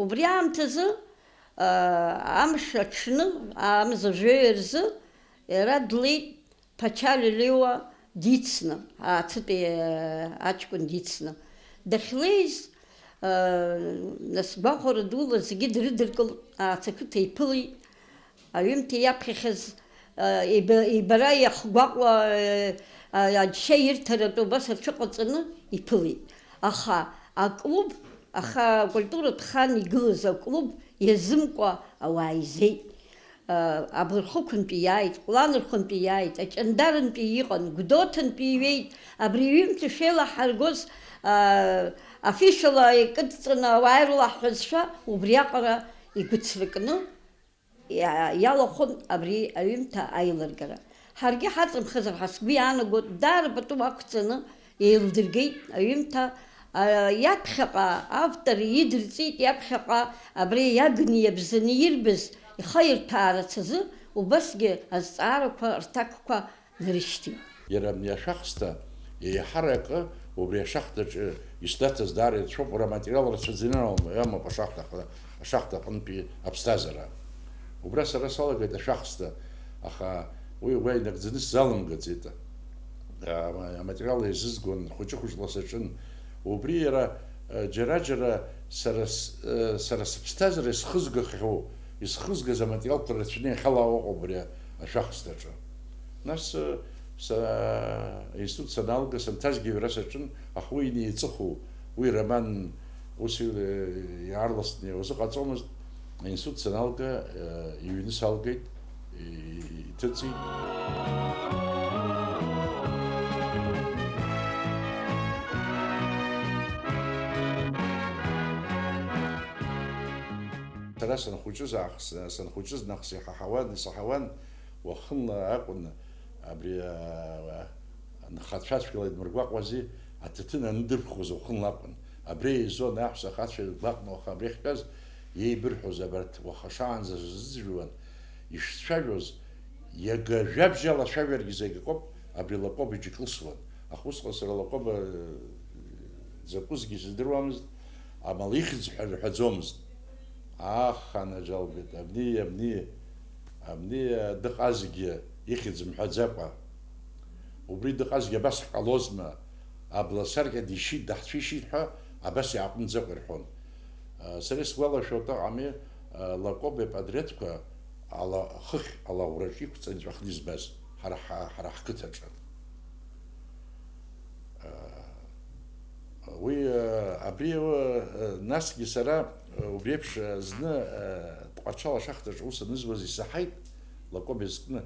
Убри аамҭазы, аа, амш аҽны, амза жәаҩа рзы, иара длеит Ԥача Лелеуа дицны, ааҭыԥи, аа, аҷкәын дицны. Дахьлеиз, аа, нас гәахәара дула зегьы дрыдыркылт, ааҭ ақыҭа иԥылеит. Аҩымҭа иаԥхьахьаз, а, иба-, ибара иахгәаҟуа, а, аџьшьа ирҭаратәы убас аҽыҟаҵаны иԥылеит. Аха аклуб, аха акультуратә хан игылаз аклуб иазымкуа ауаа изеит. А, Абырхықәынтәи иааит, Ҟәланырхәынтәи иааит, Аҷандарантәи иҟан, Гәдоуҭантәи иҩеит, абри аҩымҭа шеилаҳаргоз, а, афишала икыдҵаны ауаа ирылаҳҳәазшәа убриаҟара игәыцракны, иа-, иалахәын абри аҩымҭа аилыргара. Ҳаргьы ҳаҵамхазар ҳәа сгәы иаанаго, даара пату ақәҵаны еилдыргеит аҩымҭа, а, иаԥхьаҟа автор идырҵеит, иаԥхьаҟа абри иагны иабзаны ирбаз, ихы ирҭаарц азы убасгьы азҵаарақәа рҭакқәа нарышьҭит. Иара абни ашәахсҭа еиҳаракы убри ашахтаҿы иснаҭаз даара ирцәоуп, уара аматериал рацәаӡаны иамоуп ашахта аҟны, ашахта аҟынтәи аԥсҭазаара. Убра сара салагеит ашәахсҭа, аха уи уа инагӡаны сзалымгаӡеит. А-, аматериал еизызгон, хәыҷы-хәыҷла саҿын. Убри иара, э, џьара-џьара сара с-, э, сара сыԥсҭазаара исхызгахьоу, исхызгаз аматериалқәа рацәаны иахьалаауа ыҟоуп абри ашәахсҭаҿы. Нас, э, са-, аинститут саналга, санҭазгьы ҩра саҿын, аха уи инеиҵыху, уи роман Ус, э, иаарласны иузыҟаҵомызт, аинститут саналга, э, иҩны салгеит, и-, иҭыҵит. Сара санхәыҷыз аахыс, санхәыҷыз нахыс иҳаҳауан, исаҳауан, уахынла акәын абри, а, нхацәа цәгьала идмыргәаҟуази, аҭаҭын анырдырԥхоз уахынла акәын. Абри еизон аҳәса ахацәа иргәаҟны уаха абри ахьтәаз, иеибырҳәоз абарҭ уаха шаанӡа рзыӡырҩуан, ишцәажәоз, иага жәабжь алацәажәаргьы зегь акоуп, абри Лакоба иҿы икылсуан. Аха усҟан сара Лакоба, э, закәызгьы сыздыруамызт, амала ихьӡ ҳәа рҳәаӡомызт. Аха, анаџьалбеит, абни, абни, абни, э, дыҟазгьы ихьӡ мҳәаӡакәа. Убри дыҟазгьы абас ҳҟалозма, абласаркьа дишьит, даҳцәишьит ҳәа абас иааҟәымҵӡакәа ирҳәон. Сара исгәалашәоит, ыҟами, Лакоба ипатреҭқәа ала, хыхь алаӷәраҿы иқәҵан иҵәахны избаз, ҳара ҳа-, ҳара ҳқыҭаҿы. Уи, абри, насгьы сара, убри еиԥш, зны, Тҟәарчал ашахтаҿы аус анызуаз исаҳаит, Лакоба изкны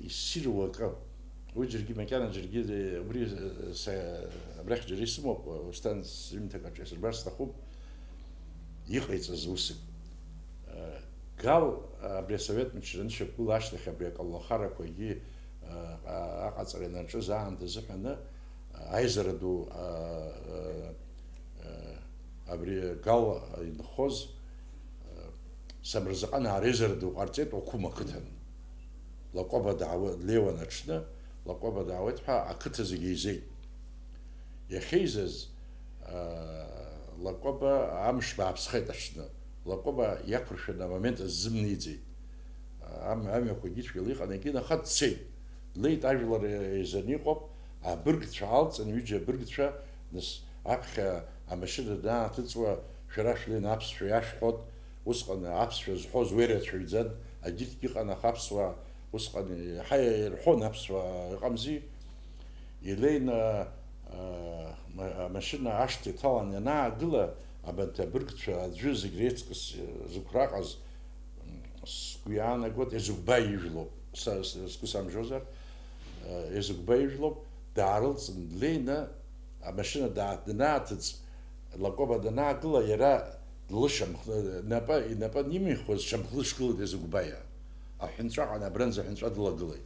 иссируа акы. Уи џьаргьы макьана, џьаргьы, убри, са-, абрахь џьара исымоуп, ушьҭан сҩымҭак аҿы исырбар сҭахуп, иҟаиҵаз усык. Гал, абри асовет мчра анышьақәгыла ашьҭахь абри аколнхарақәагьы, аҟаҵара ианаҿыз аамҭазы ҳәаны, аизара ду, абри Гал инхоз, Самырзаҟанаа реизара ду ҟарҵеит Уақәым ақыҭан. Лакоба даауа-, длеиуан аҽны, Лакоба даауеит ҳәа ақыҭа зегьы еизеит. Иахьеизаз, аа, Лакоба амш бааԥсхеит аҽны. Лакоба иақәыршәаны амомент азымниӡеит. Ам-, амҩақәагьы цәгьала иҟан, егьи нахат дцеит. Длеит, ажәлар еизаны иҟоуп, абыргцәа алҵын, ҩыџьа абыргцәа, нас аԥхьа амашьына данааҭыҵуа, шәара шәлеины аԥсшәа иашәҳәот, усҟан аԥсшәа зҳәоз уи рацәаҩӡан, егьырҭгьы ыҟан, аха аԥсуаа усҟан иаҳа ирҳәон аԥсуаа ыҟамзи. Илеины, а, ма-, амашьына ашҭа иҭалан ианаагыла, абанҭ абыргцәа аӡәы зегь реиҵкыс зықәраҟаз, м, сгәы иаанагоит, Езыгәба ижәлоуп, са, с-, сгәы самжьозар, а, Езыгәба ижәлоуп, даарылҵын, длеины, амашьына даа-, данааҭыҵ, Лакоба данаагыла, иара длышьамх-, напы, инапы анимихуаз, шьамхнышгылеит Езыгәбаиа. Аҳәынҵәа ҟан, абранӡа аҳәынҵәа дылагылеит.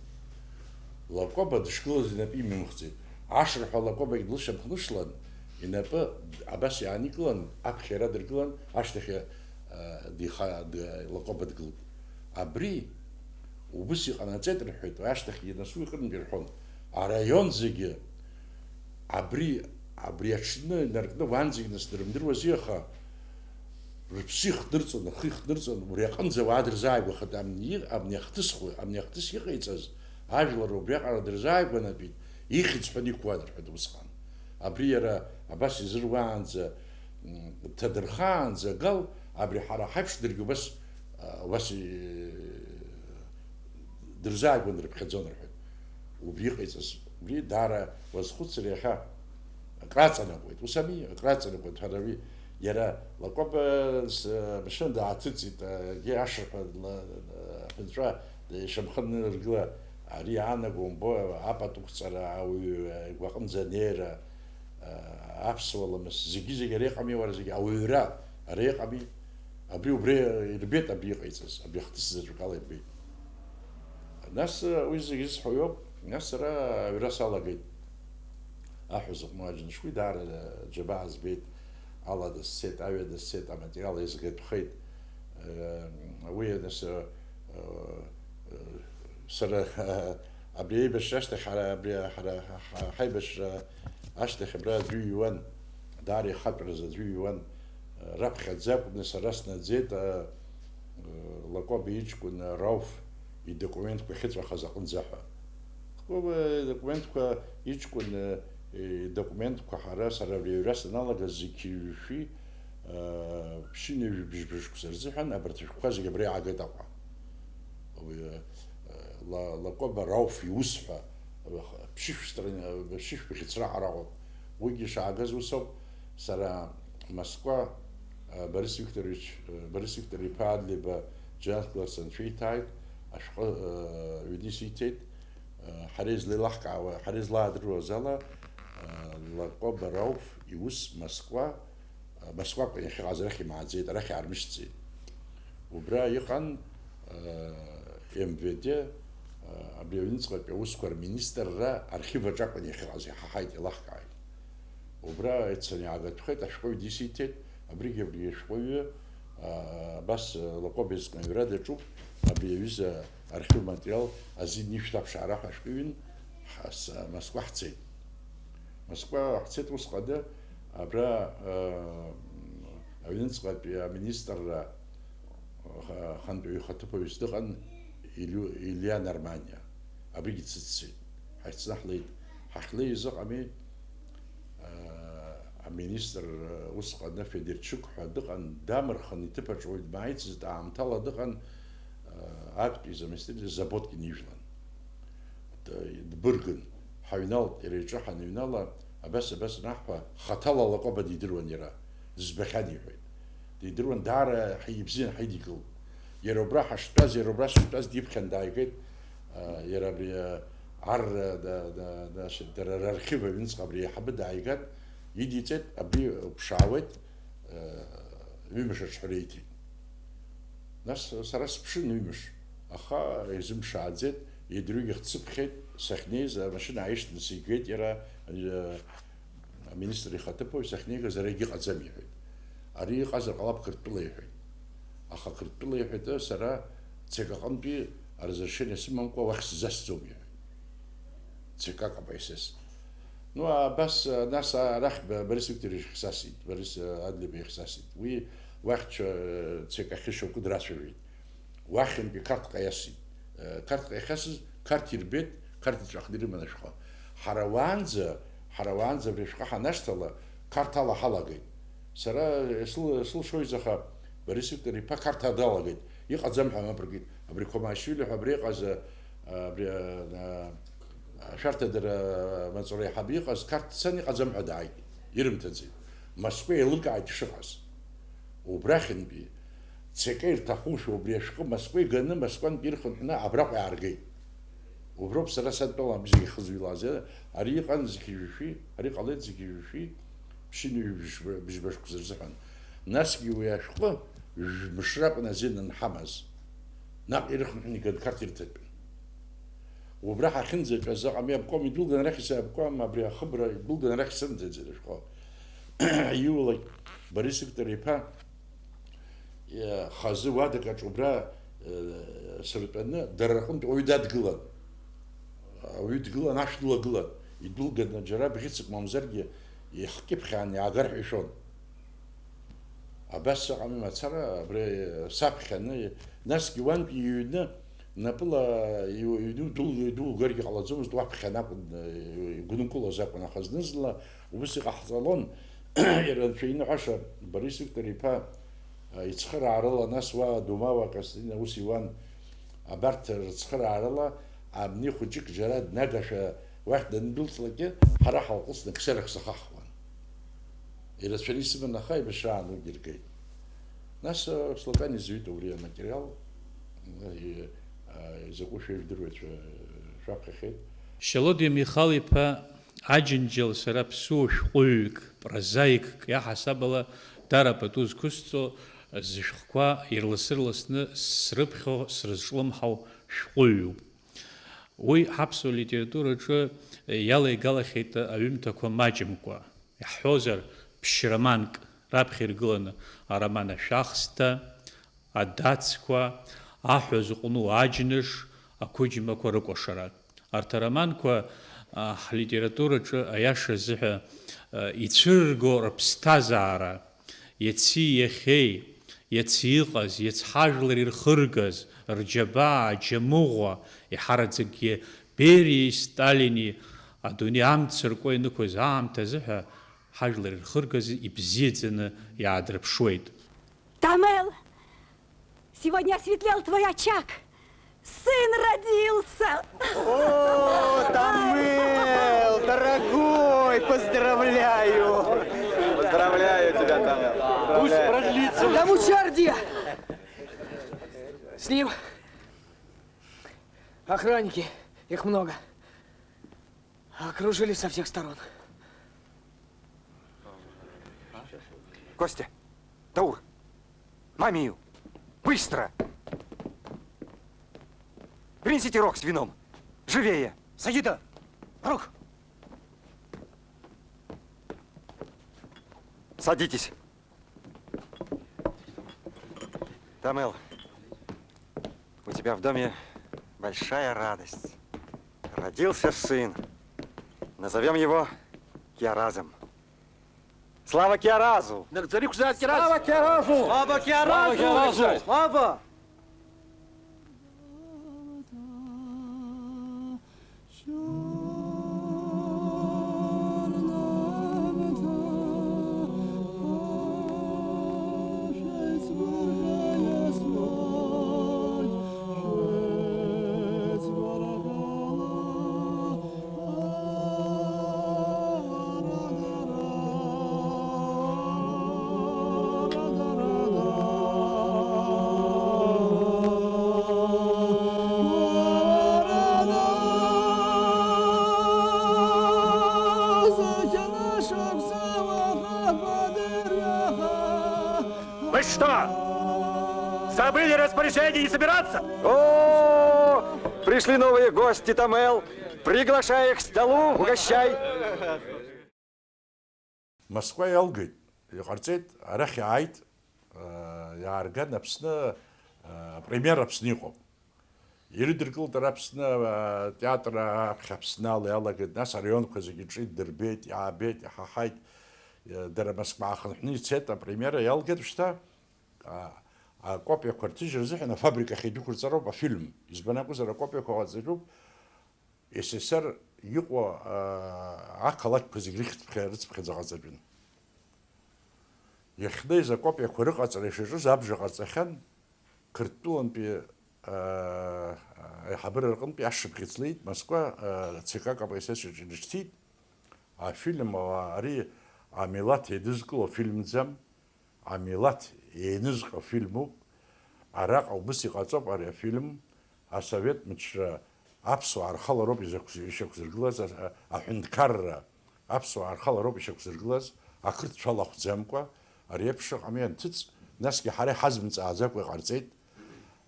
Лакоба дышгылаз инапы имихӡеит. Ашырҳәа Лакобагь длышьамхнышлан, инапы абас иааникылан, аԥхьа иара дыргылан, ашьҭахь, а, диха-, д-, Лакоба дгылт. Абри убыс иҟанаҵеит рҳәеит, ашьҭахьгьы нас уи ҟынгьы рҳәон. Араион зегьы абри, абри аҽны инаркны уанӡагь нас дрымдыруази, аха рыԥсы ихҭнырҵон, рхы ихҭнырҵон, убри аҟынӡа ауаа дырзааигәахеит, амни, амни ахҭысхуа, амни ахҭыс иҟаиҵаз, ажәлар убриаҟара дырзааигәанатәит, ихьӡ ҳәаны иқәуан рҳәеит усҟан. Абри иара абас изыруаанӡа, м, дҭадырхаанӡа Гал, абри ҳара ҳаиԥш даргьы убас, а, убас, э, дырзааигәан рыԥхьаӡон рҳәеит. Убри иҟаиҵаз, убри даара уазхәыцыр иахьа акраҵанакуеит. Ус ами, акраҵанакуеит, ҳәа рами, иара Лакоба с-, амашьына дааҭыҵит, егьи ашырҳәа дла-, аҳәынҵәа ишьамхы аныргыла, ари аанаго умбо, апату қәҵара, ауаҩы игәаҟынӡа анеира, аԥсуа ламыс, зегьы-зегьы ари ыҟами, уара, зегьы ауаҩра ари ыҟами, абри убри ирбеит, абри иҟаиҵаз, абри ахҭыс заҵәык ала ирбеит. Нас, уи зегьы зысҳәо иоуп, нас сара аҩра салагеит. Аҳәа зыҟәну аџьныш, уи даара џьабаа збеит, алада сцеит, аҩада сцеит, аматериал еизгатәхеит. Уи нас, сара абри аибашьра ашьҭахь, ҳара абри, ҳара ҳа-, ҳаибашьра ашьҭахь абра аӡәы иҩуан, даара ихатәразы аӡәы иҩуан, раԥхьаӡа акәны сара снаӡеит, а, Лакоба иҷкәын Рауф идокументқәа ахьыҵәахыз аҟынӡа ҳәа. Лакоба идокументқәа иҷкәын, э, идокументқәа ҳара, сара абри аҩра саналага, зқьи ҩышәи, а, ԥшьынҩажәи бжьба шықәса рзыҳәан абарҭ ашәҟәқәа зегьы абра иаагеит Аҟәа. Уи, э, Ла-, Лакоба Рауф иус ҳәа, ԥшьышә страни-, ԥшьышә бӷьыцра ҳара ҳауп. Уигьы шаагаз ус ауп, сара Москва, Борис Викторович, Борис Виктор-иԥа Адлеиба џьанаҭк ларц анцәа иҭааит, ашәҟәы ҩны исиҭеит. Ҳара излеилаҳкаауа, ҳара излаадыруаз ала, Лакоба Рауф иус Москва, Москваҟа иахьыҟаз арахь имааӡеит, арахь аармышьҭӡеит. Убра иҟан, М В Д, абри аҩныҵҟатәи аусқәа рминистрра архив аҿы акәын иахьыҟаз, иҳаҳаит, еилаҳкааит. Убра ицаны иаагатәхеит, ашәҟәыҩҩы дисиҭеит, абригьы абри ашәҟәыҩҩы, а, абас, а, Лакоба изкны аҩра даҿуп, абри аҩыза архив материал азин ишәҭаԥшаара ҳәа ашәҟәыҩҩын, ҳас-, Москва ҳцеит. Москва ҳцеит усҟаны, абра, а, аҩныҵҟатәи аминистрра, а, хантәаҩы ихаҭыԥуаҩыс дыҟан, Илиу-, Илиа Нарманиа. Абригьы дсыццеит. Ҳаицны ҳлеит. Ҳахьлеиз ыҟами, Аминистр усҟан Федерчук ҳәа дыҟан, дамырхын, иҭыԥаҿ уаҩ дмааицызт, аамҭала дыҟан, актәи заместитель Заботкин ижәлан. Д-, дбыргын, ҳаҩналт, иара иҿы ҳаныҩнала, абас, абас анаҳҳәа, хаҭала Лакоба дидыруан иара, дызбахьан иҳәеит. Дидыруан, даара ибзиан ҳаидикылт. Иара убра ҳаштәаз, иара убра сыштәаз диԥхьан дааигеит, а, иара абри, а, ар, а, да, да, да, ш-, дара рархив аҩныҵҟа абри аиҳабы дааиган, идиҵеит, абри уԥшаауеит, а, ҩымш аҿҳәара иҭеит. Нас сара сыԥшын ҩымш, аха изымԥшааӡеит, идырҩегьых дсыԥхьеит, сахьнеиз амашьына ааишьҭны сигеит иара, а, Аминистр ихаҭыԥуаҩ сахьнеигаз ара егьыҟаӡам иҳәеит. Ари иҟазар ҟалап Қырҭтәыла иҳәеит. Аха Қырҭтәыла иҳәеит, сара ЦК аҟынтәи аразрешение сымамкәа уахь сзасӡом иҳәеит. ЦК К П С С. Ну, абас, нас арахь Б-, Борис Викторович ихьсасит, Борис, э, Адлеиба ихьсасит. Уи уахь ҽа, э, ЦК ахьы шьоукы драцәажәеит. Уахьынтәи Қарҭҟа иасит. Э, Қарҭҟа иахьасыз, Қарҭ ирбеит, Қарҭ иҵәахны ирыман ашәҟәы. Ҳара уаанӡа, ҳара уаанӡа абри ашәҟәы ҳанашьҭала, Қарҭ ала ҳалагеит. Сара сыл-, сылшоит аха, Борис Виктор-иԥа Қарҭ ала далагеит. Иҟаӡам ҳәа мап ркит. Абри Қәамаашьвили ҳәа абри иҟаз, а, абри, а, а, ашәарҭадара амаҵура аиҳабы иҟаз Қарҭ дцан, иҟаӡам ҳәа дааит. Ирымҭаӡеит. Москва еилыркааит ишыҟаз. Убрахьынтәи ЦК ирҭахушәа убри ашәҟәы Москва иганы, Москвантәи ирхынҳәны абраҟа иааргеит. Уброуп сара садтәалан абжьы иахызҩлаз. Ари иҟан зқьи жәшәи, ари ҟалеит зқьи жәшәи ԥшьынҩажәи быжьба шықәса рзыҳәан. Насгьы уи ашәҟәы жәмш ракәын азин анҳамаз. Наҟ ирыхынҳәны иганы Қарҭ ирҭатәын. Убра ҳахьынӡатәаз аҟами аобком идәылган арахь исаиобком абри ахыбра идәылган арахь исымҭаӡеит ашәҟәы. Иулак Борис Виктор-иԥа, э, хазы уадак аҿы убра, э, сыртәаны дара рҟынтә уаҩы дадгылан. Ауаҩы дгылан, ашә дылагылан. Идәылганы џьара бӷьыцк мамзаргьы ихкьыԥхьаан иаагар ҳәа ишәон. Абас ыҟами мацара, абри саԥхьаны, насгьы уантәи иҩны, напыла иу-, иҩны дул-, идугаргьы ҟалаӡомызт, уаԥхьан акәын, игәынкылоз акәын, аха зны-зынла убыс иҟаҳҵалон, иара анцәа иныҳәаша Борис Виктор-иԥа, ицхыраарыла, нас уа Думава Костадин аус иуан, абарҭ рыцхыраарыла, абни хәыҷык џьара днагашәа уахь дандәылҵлакгьы, ҳара ҳалҟәыцны қьсарак сахаҳуан. Ирацәаны исыман, аха аибашьраан уигьы ргеит. Нас, э, Слокан изҩит убри аматериал, э, э, изакәу шәа ижәдыруеит, шәа-, шәаԥхьахьеит. Шьалодиа Михал-иԥа Аџьынџьал сара ԥсуа шәҟәыҩҩык, прозаикк иаҳасабала дара пату зқәысҵо зышәҟәқәа ирласы-рласны срыԥхьо, срызҿлымҳау шәҟәыҩҩуп. Уи ҳаԥсуа литератураҿы иалеигалахьеит аҩымҭақәа маҷымкәа. Иаҳҳәозар, ԥшь-романк раԥхьа иргыланы ароман Ашәахсҭа, Адацқәа, Аҳәа зыҟәну аџьныш, Ақәыџьмақәа рыкәашара. Арҭ ароманқәа, а, ҳлитератураҿы аиаша азыҳәа, а, ицәырырго рыԥсҭазаара, иаци иахьеи, иацы иҟаз, иацы ҳажәлар ирхыргаз, рџьабаа, аџьамыӷәа, иҳараӡакгьы Бериеи Сталини адунеи амца ркуа инықәыз аамҭазы ҳәа ҳажәлар ирхыргаз ибзиаӡаны иаадырԥшуеит. Тамел! Сегодня осветлел твой очаг! Сын родился! О, Тамел, дорогой, поздравляю! Поздравляю тебя, Тамер. Пусть продлится. Там усердие! С ним охранники, их много. Окружили со всех сторон. Костя, Даур, мамию, быстро! Принесите рог с вином. Живее! Сагида! Рог! Садитесь. Тамел, у тебя в доме большая радость. Родился сын. Назовём его Киаразом. Слава Киаразу! Слава Киаразу! Слава Киаразу! Слава! Вы что, забыли распоряжение не собираться? О, пришли новые гости, Тамел. Приглашаю их к столу, угощай. Москва иалгеит, иҟарҵеит, арахь иааит, э, иаарган Аԥсны, э, апремиера Аԥсны иҟоуп. Ирыдыркылт ара Аԥсны, э, атеатр аԥхьа Аԥсны ала иалагеит, нас араионқәа зегьы ҿит, дырбеит, иаабеит, иҳаҳаит. Э, дара Москва аахынҳәны ицеит, апремиера иалгеит шьҭа, а, акопиақәа рҭыжьра азыҳәан афабрика ахь идәықәырҵароуп афильм. Избан акәзар, акопиақәа ҟаҵатәуп. С С Р иҟоу, аа, ақалақьқәа зегь рыхьӡ-ԥхьа-, рыцыԥхьаӡа ҟаҵатәын. Иахьнеиз акопиақәа рыҟаҵара ишаҿыз абжа ҟарҵахьан, Қырҭтәылантәи, аа, аиҳабыра рҟынтәи ашшыԥхьыӡ леит Москва, аа, Ц К К П С С аҿы ирышьҭит. Афильм, аа, ари амилаҭ еидызкыло фильмӡам. Амилаҭ еинызҟьо фильмуп. Араҟа убыс иҟаҵоуп ари афильм, асовет мчра аԥсуаа рхала роуп изақәз-, ишақәзыргылаз, а-, а-, аҳәынҭқарра аԥсуаа рхала роуп ишақәзыргылаз, ақырҭцәа алахәӡамкәа, ари еиԥш ыҟами анҭыҵ, насгьы ҳара иҳазмҵааӡакәа иҟарҵеит.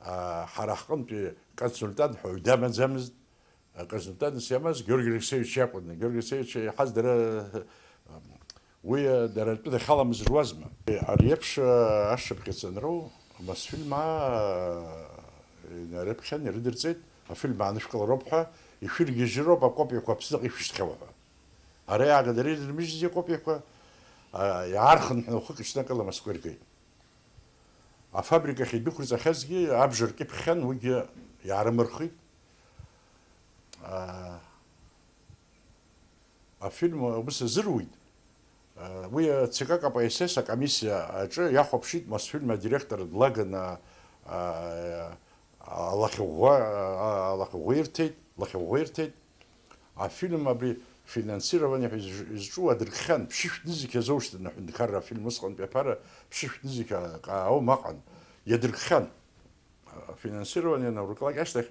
А, ҳара ҳҟынтәи консультант ҳәа уаҩ дамаӡамызт. Аконсультантс иамаз Георги Алексеевич иакәын. Георги Алексеевич иаҳаз дара, уи дара ртәы дахьаламыз руазма. Ари еиԥш ашшыԥхьыӡ анроу, Мосфильм аа инарыԥхьан, ирыдырҵеит, афильм аанышәкылароуп ҳәа, ишәыргьежьыроуп акопиақәа Аԥсныҟа ишәышьҭхьоу ҳәа. Ара иааганы ирымыжьзи акопиақәа, а, иаархынҳәны уахык ҽнакала Москва иргеит. Афабрика ахь идәықәырҵахьазгьы абжа ркьыԥхьхьан, уигьы иаарымырхит. Аа, афильм убыс азыруит. Аа, уи Ц К К П С С акомиссиа аҿы иахәаԥшит Мосфильм адиректор длаган, аа, алахьыӷәӷәа, аа, алахьыӷәӷәа ирҭеит, лахьыӷәӷәа ирҭеит. Афильм абри финансирование ҳәа изҿ-, изҿу адыркхьан, ԥшьышә нызқь азоушьҭын аҳәынҭқарра афильм усҟантәи аԥара ԥшьышә нызқь а-, аума аҟан, иадыркхьан. Афинансирование анаурклак ашьҭахь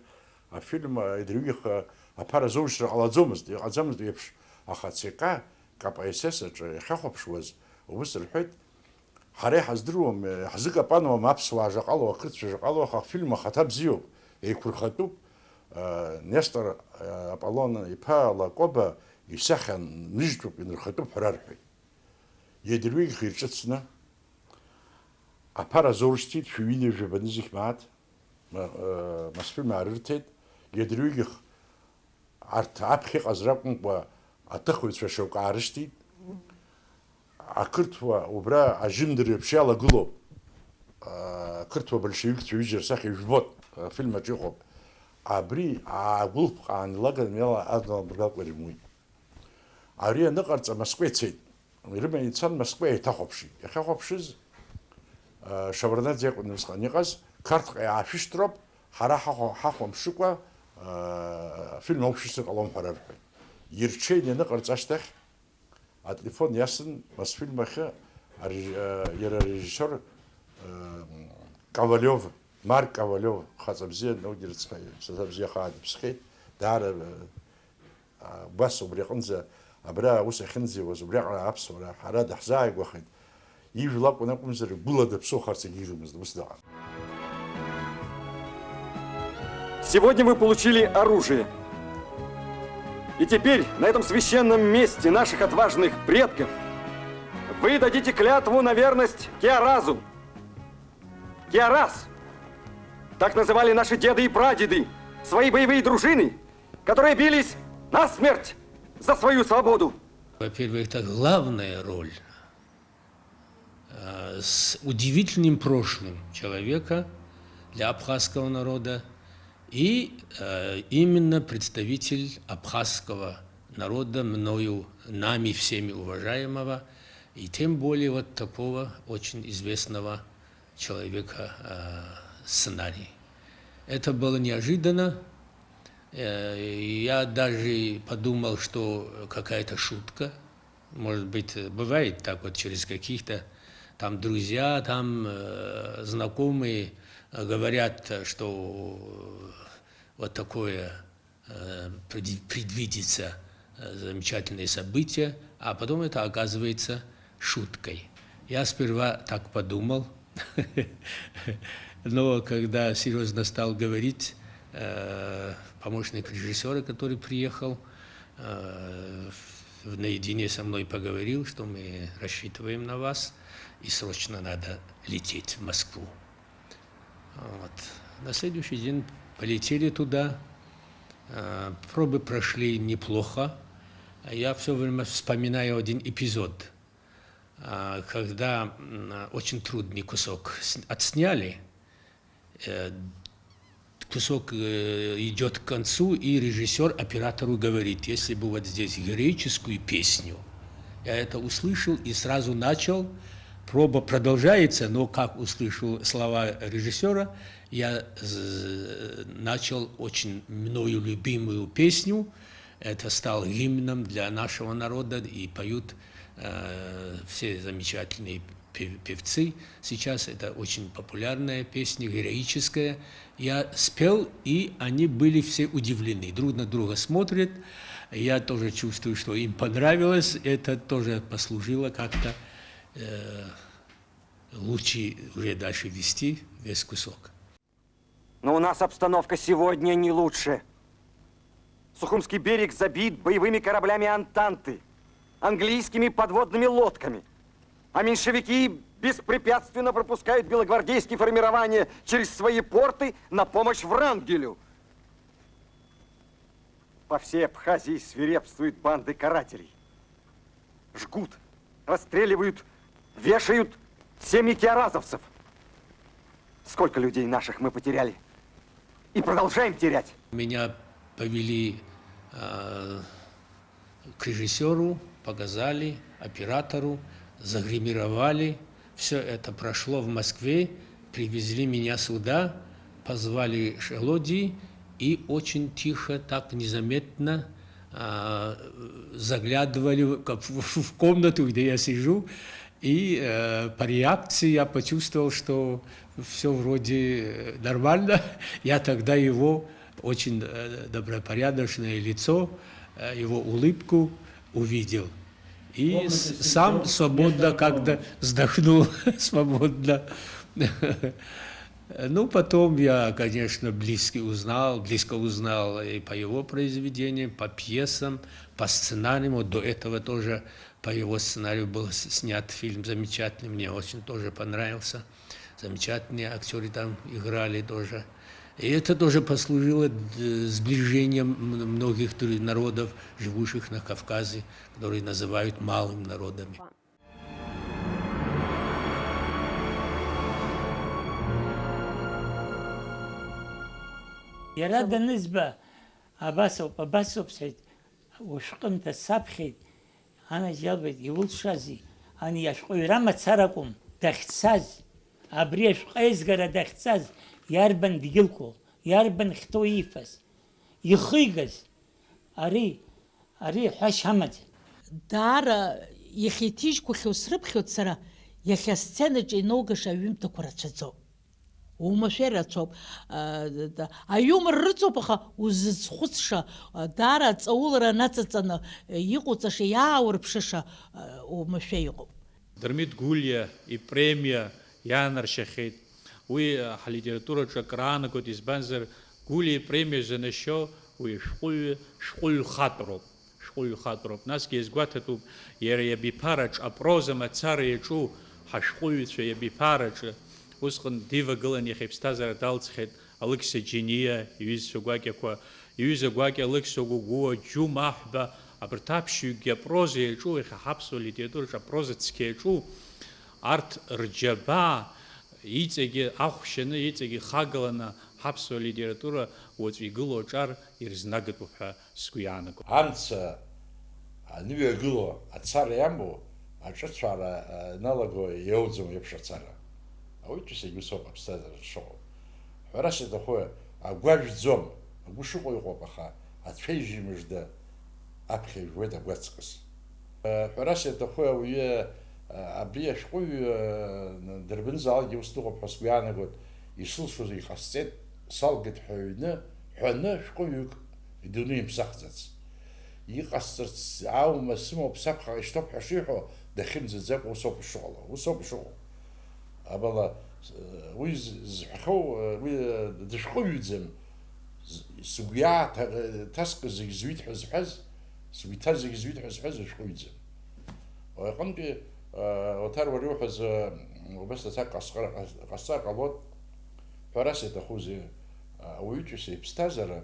афильм, а, идырҩегьых, а, аԥара азоужьра ҟалаӡомызт, иҟаӡамызт еиԥш, аха Ц К К П С С аҿы иахьахәаԥшуаз убыс рҳәеит, ҳара иҳаздыруам, иаҳзыкапануам аԥсуаа шаҟа лоу, ақырҭцәа шаҟа лоу, аха афильм ахаҭа бзиоуп, еиқәырхатәуп, а, Нестор, а, Аполлон иԥа Лакоба исахьа ныжьтәуп, инырхатәуп ҳәа рарҳәеит. Иадырҩегьых ирҿыцны, аԥара азоуршьҭит, шәи ҩынҩажәи жәаба нызқь мааҭ, ма-, э, Мосфильм аарырҭеит, иадырҩегьых арҭ аԥхьа иҟаз ракәымкәа, аҭыхыҩцәа шьоукы аарышьҭит. Ақырҭуа убра ажьындыр еиԥш иалагылоуп, э, ақырҭуа большевикцәа ҩыџьа рсахьа ижәбоит, афильм аҿы иҟоуп. Абри аагәылԥҟаан илаган иала адналбгалкәа ирымуит. Ари аныҟарҵа Москва ицеит. Ирыманы ицан, Москва еиҭахәаԥшит. Иахьахәаԥшыз, а, Шеварднаӡе иакәын усҟан иҟаз, Қарҭҟа иаашәышьҭроуп, ҳара ҳахәа-, ҳахәамԥшыкәа, а, афильм ауԥшьысыр ҟалом ҳәа рарҳәеит. Ирҽеин ианыҟарҵа ашьҭахь, ателефон иасын Мосфильм ахьы, Ареж-, э, иара арежиссиор, э, Ковалиов, Марк Ковалиов, хаҵа бзиа, Ноугьы рыцҳа, иԥсаҭа бзиа хаа дыԥсхьеит, даара, э, а, убас убри аҟынӡа, абра аус ахьынӡауаз, убриаҟара аԥсуара ҳара даҳзааигәахеит. Ижәла акәын акәымзар, гәыла даԥсыухарц егьигымызт, ус дыҟан. Сегодня вы получили оружие. И теперь на этом священном месте наших отважных предков вы дадите клятву на верность Киаразу. Киараз! Так называли наши деды и прадеды свои боевые дружины, которые бились насмерть за свою свободу. Во-первых, это главная роль, э, с удивительным прошлым человека для абхазского народа и, э, именно представитель абхазского народа, мною, нами всеми уважаемого, и тем более вот такого очень известного человека, э, сценарий. Это было неожиданно. Э, я даже подумал, что какая-то шутка. Может быть, бывает так вот через каких-то там друзья, там, э, знакомые, э, говорят, что вот такое, э, преди-, предвидится, э, замечательное событие, а потом это оказывается шуткой. Я сперва так подумал, но когда серьёзно стал говорить, э, помощник режиссёра, который приехал, э, в-, наедине со мной поговорил, что мы рассчитываем на вас, и срочно надо лететь в Москву. Вот. На следующий день полетели туда. Э, пробы прошли неплохо. Я всё время вспоминаю один эпизод. А, когда, м, очень трудный кусок с-, отсняли, э, кусок, э, идёт к концу, и режиссёр оператору говорит: «Если бы вот здесь героическую песню». Я это услышал и сразу начал. Проба продолжается, но как услышал слова режиссёра, я з-, начал очень мною любимую песню. Это стал гимном для нашего народа, и поют, э, все замечательные пев-, певцы. Сейчас это очень популярная песня, героическая. Я спел, и они были все удивлены. Друг на друга смотрят. Я тоже чувствую, что им понравилось. Это тоже послужило как-то, э, лучше уже дальше вести весь кусок. Но у нас обстановка сегодня не лучше. Сухумский берег забит боевыми кораблями Антанты, английскими подводными лодками. А меньшевики беспрепятственно пропускают белогвардейские формирования через свои порты на помощь Врангелю. По всей Абхазии свирепствуют банды карателей. Жгут, расстреливают, вешают семьи киаразовцев. Сколько людей наших мы потеряли и продолжаем терять. Меня повели, э, к режиссёру, показали, оператору, загримировали. Всё это прошло в Москве, привезли меня сюда, позвали шелоди и очень тихо, так незаметно, а, заглядывали в, как в, в комнату, где я сижу, и, э, по реакции я почувствовал, что всё вроде, э, нормально. Я тогда его очень, э, добропорядочное лицо, э, его улыбку увидел. И с-, сам свободно как-то вздохнул, свободно. Ну, потом я, конечно, близко узнал, близко узнал и по его произведениям, по пьесам, по сценариям. Вот до этого тоже по его сценарию был с-, снят фильм замечательный, мне очень тоже понравился. Замечательные актёры там играли тоже. И это тоже послужило д-, сближением м-, многих дру-, народов, живущих на Кавказе, которые называют малым народами. Иара данызба, абас ауп, абас ауп, сҳәеит, ушәҟәымҭа саԥхьеит, анаџьалбеит, иулшазеи? Ани ашәҟәыҩра мацара акәым, дахьцаз, абри ашәҟәы аизгара дахьцаз, иарбан дгьылқәоу, иарбан хьҭоу иифаз, ихигаз? Ари, ари ҳәашьа амаӡам. Даара ихеиҭижьқәахьоу срыԥхьоит сара, Иахьа асценаҿы инаугаша аҩымҭақәа рацәаӡоуп. Умашәа ирацәоуп. Аиумор рыцуп, аха узызхәыцша, даара аҵаулара наҵаҵаны иҟоуҵаша, иааурԥшыша умашәа иҟоуп. Дырмит Гәлиа ипремиа иаанаршьахьеит. Уи ҳлитератураҿы акраанагоит, избанзар, Гәлиа ипремиа занашьо уи ашәҟәыҩҩы шәҟәыҩҩы хатәроуп. Шәҟәыҩҩы хатәроуп. Насгьы иазгәаҭатәуп иара иабиԥараҿ апроза мацара иаҿу ҳашәҟәыҩҩцәа иабиԥараҿы. Усҟан дивагылан иахьа иԥсҭазаара далҵхьеит Алықьса Џьениа иҩызцәа гәакьақәа, иҩыза гәакьа Алықьса Гәыгәуа, Џьума Аҳәба, абарҭ аԥшьҩыкгьы апроза иаҿу, иахьа ҳаԥсуа литератураҿы апроза цқьа иаҿу, арҭ рџьабаа иҵегьы ахәшьаны, иҵегьы ихагаланы ҳаԥсуа литература уаҵәы игылоу аҿар ирызнагатәуп ҳәа сгәы иаанагом. Амца аныҩагыло, ацара иамоу, аҿыцәаара аналаго иауӡом еиԥш ацара. Ауаҩытәыҩса егьыс ауп аԥсҭазаара шыҟоу. Ҳәарас иаҭаху, агәы ажәӡом, агәы шыҟоу иҟоуп, аха ацәеижь мыжда аԥхьа ижәуеит агәаҵкыс. Ҳәарас иаҭаху ауаҩы, абри ашәҟәыҩҩы дырбанзаалакгьы ус дыҟоуп ҳәа сгәы иаанагоит, исылшо зегь ҟасҵеит, салгеит ҳәа ҩны, ҳәаны шәҟәыҩҩык идунеи имԥсахӡац. Иҟасҵарц аума, сымоуп, саԥхьаҟа ишьҭоуп ҳәа шиҳәо, дахьымӡаӡакәа ус ауп ишыҟало, ус ауп ишыҟоу. Амала, уи з-, зҳәахьоу, уи дышәҟәыҩҩӡам, з-, сгәы иааҭа-, ҭаскыз зегь зҩит ҳәа зҳәаз, сгәы иҭаз зегь зҩит ҳәа зҳәаз дышәҟәыҩҩӡам. Уи аҟынтәи, а, Оҭар, уара иуҳәаз, а, убас аҭак ҟасҵар, ҟасҵар ҟалоит. Ҳәарас иаҭахузеи, а, ауаҩытәыҩса иԥсҭазаара,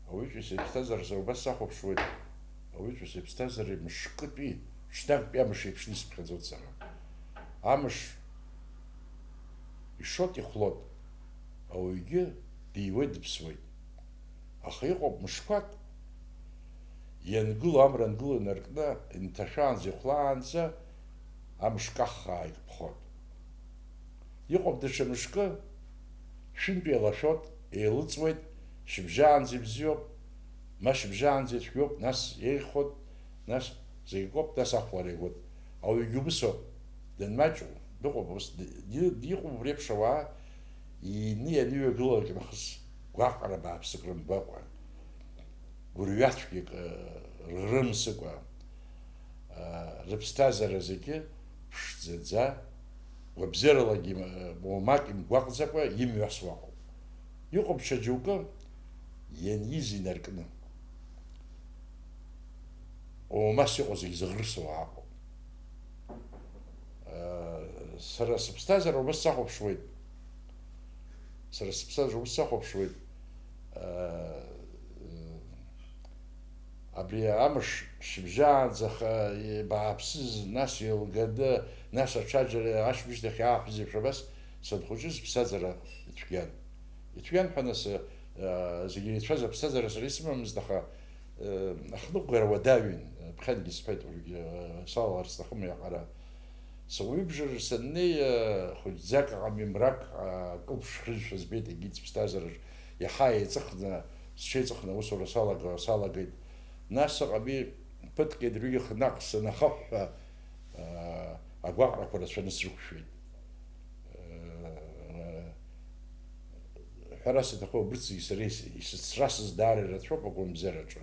ауаҩытәыҩса иԥсҭазааразы убас сахәаԥшуеит, ауаҩытәыҩса иԥсҭазаареи мышкытәи, ҽнактәи амш еиԥшны исыԥхьаӡоит сара. Амш ишот ихәлот, ауаҩгьы диуеит, дыԥсуеит. Аха иҟоуп мышқәак, иангыло, амра ангыло инаркны, инҭашәаанӡа, ихәлаанӡа амш каххаа икыԥхоит. Иҟоуп даҽа мышкы, шәынтә еилашәоит, еилыҵуеит, шьыбжьаанӡа ибзиоуп, ма шьыбжьаанӡа ицәгьоуп, нас еиӷьхоит, нас зегь акоуп, нас ахәлара игоит. Ауаҩгьы убыс ауп, данмаҷу, дыҟоуп, ус ди-, ди-, иҟоуп убри еиԥш ауаа, ины ианыҩагылалак нахыс гәаҟра бааԥсык рымбакәа, гәырҩацәгьак, э, рырымсыкәа, э, рыԥсҭазаара зегьы ԥшӡаӡа, гәабзиаралагьы, э, уамак имгәаҟӡакәа имҩасуа ыҟоуп. Иҟоуп ҽа џьоукы, ианиз инаркны. Оумас иҟоу зегь зыӷрысуа аҟоуп. Сара сыԥсҭазаара убас сахәаԥшуеит. Сара сыԥсҭазаара убас сахәаԥшуеит. Абри амш шьыбжьаанӡа ха-, бааԥсыз, нас еилганы, нас аҽаџьара ашьыбжьҭахь иааҳәыз еиԥш абас санхәыҷыз сыԥсҭазаара ицәгьан. Ицәгьан ҳәа нас, зегьы ирацәаз аԥсҭазаара сара исымамызт, аха, ахныҟәгара уадаҩын, ԥхьангьы сҳәеит, уажәгьы салалар сҭахым аиаҟара. Сыуаҩыбжара саннеи, хәыҷӡак аҟами, мрак, акылԥш хьызшәа збеит, егьи сыԥсҭазаараҿ иаҳа еиҵыхны, сҽеиҵыхны аусура салага-, салагеит. Нас аҟами ԥыҭк иадырҩегьых наҟ санахыҳәҳәа, агәаҟрақәа рацәаны срықәшәеит. Ҳәарас аҭаху, абырҭ зегьы сара ис-, исыцрасыз даара ирацәоуп агәамбзиараҿы.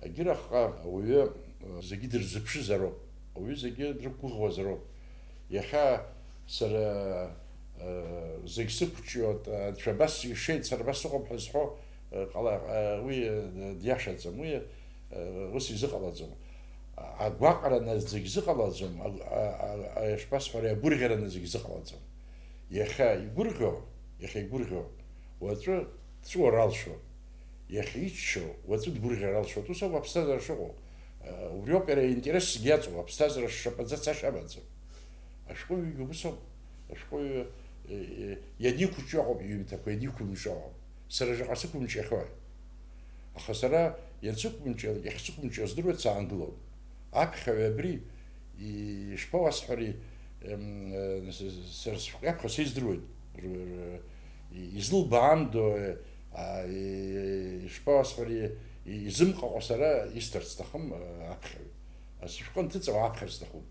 Егьырахҟа ауаҩы зегьы дырзыԥшызароуп, ауаҩы зегьы дрықәгәыӷуазароуп. Иахьа сара, зегь сықәҿиоит, анцәа абас ишеит, сара абас сыҟоуп ҳәа зҳәо, ҟала-, уи, диашаӡам, уи, ус изыҟалаӡом. Агәаҟраны зегь зыҟалаӡом, а, а, а, ишԥасҳәари, агәырӷьараны зегь зыҟалаӡом. Иахьа игәырӷьо, иахьа игәырӷьо, уаҵәы дҵәыуар алшоит. Иахьа иччо, уаҵәы дгәырӷьар алшоит. Ус ауп аԥсҭазаара шыҟоу. Убриоуп иара аинтерес зегь иаҵоу, аԥсҭазаара шапаӡа цашьа амаӡам. Ашәҟәыҩҩгьы убыс ауп. Ашәҟәыҩҩы, э, э, ианиқәҿио ыҟоуп иҩымҭақәа, ианиқәымҿио ыҟоуп. Сара шаҟа сықәымҿиахьои? Аха сара иансықәымҿиалак, иахьсықәымҿио здыруеит, саангылоит. Аԥхьаҩ абри, и-, ишԥауасҳәари, эм, э, с-, с-, сара сшәҟәы иаԥхьо сыздыруеит. Р-, р-, и-, изылбаамдо, э, а, и-, ишԥауасҳәари, и-, изымҟаҟо сара исҭарц сҭахым, э, аԥхьаҩ. А, сышәҟәы анҭыҵуа аԥхьар сҭахуп.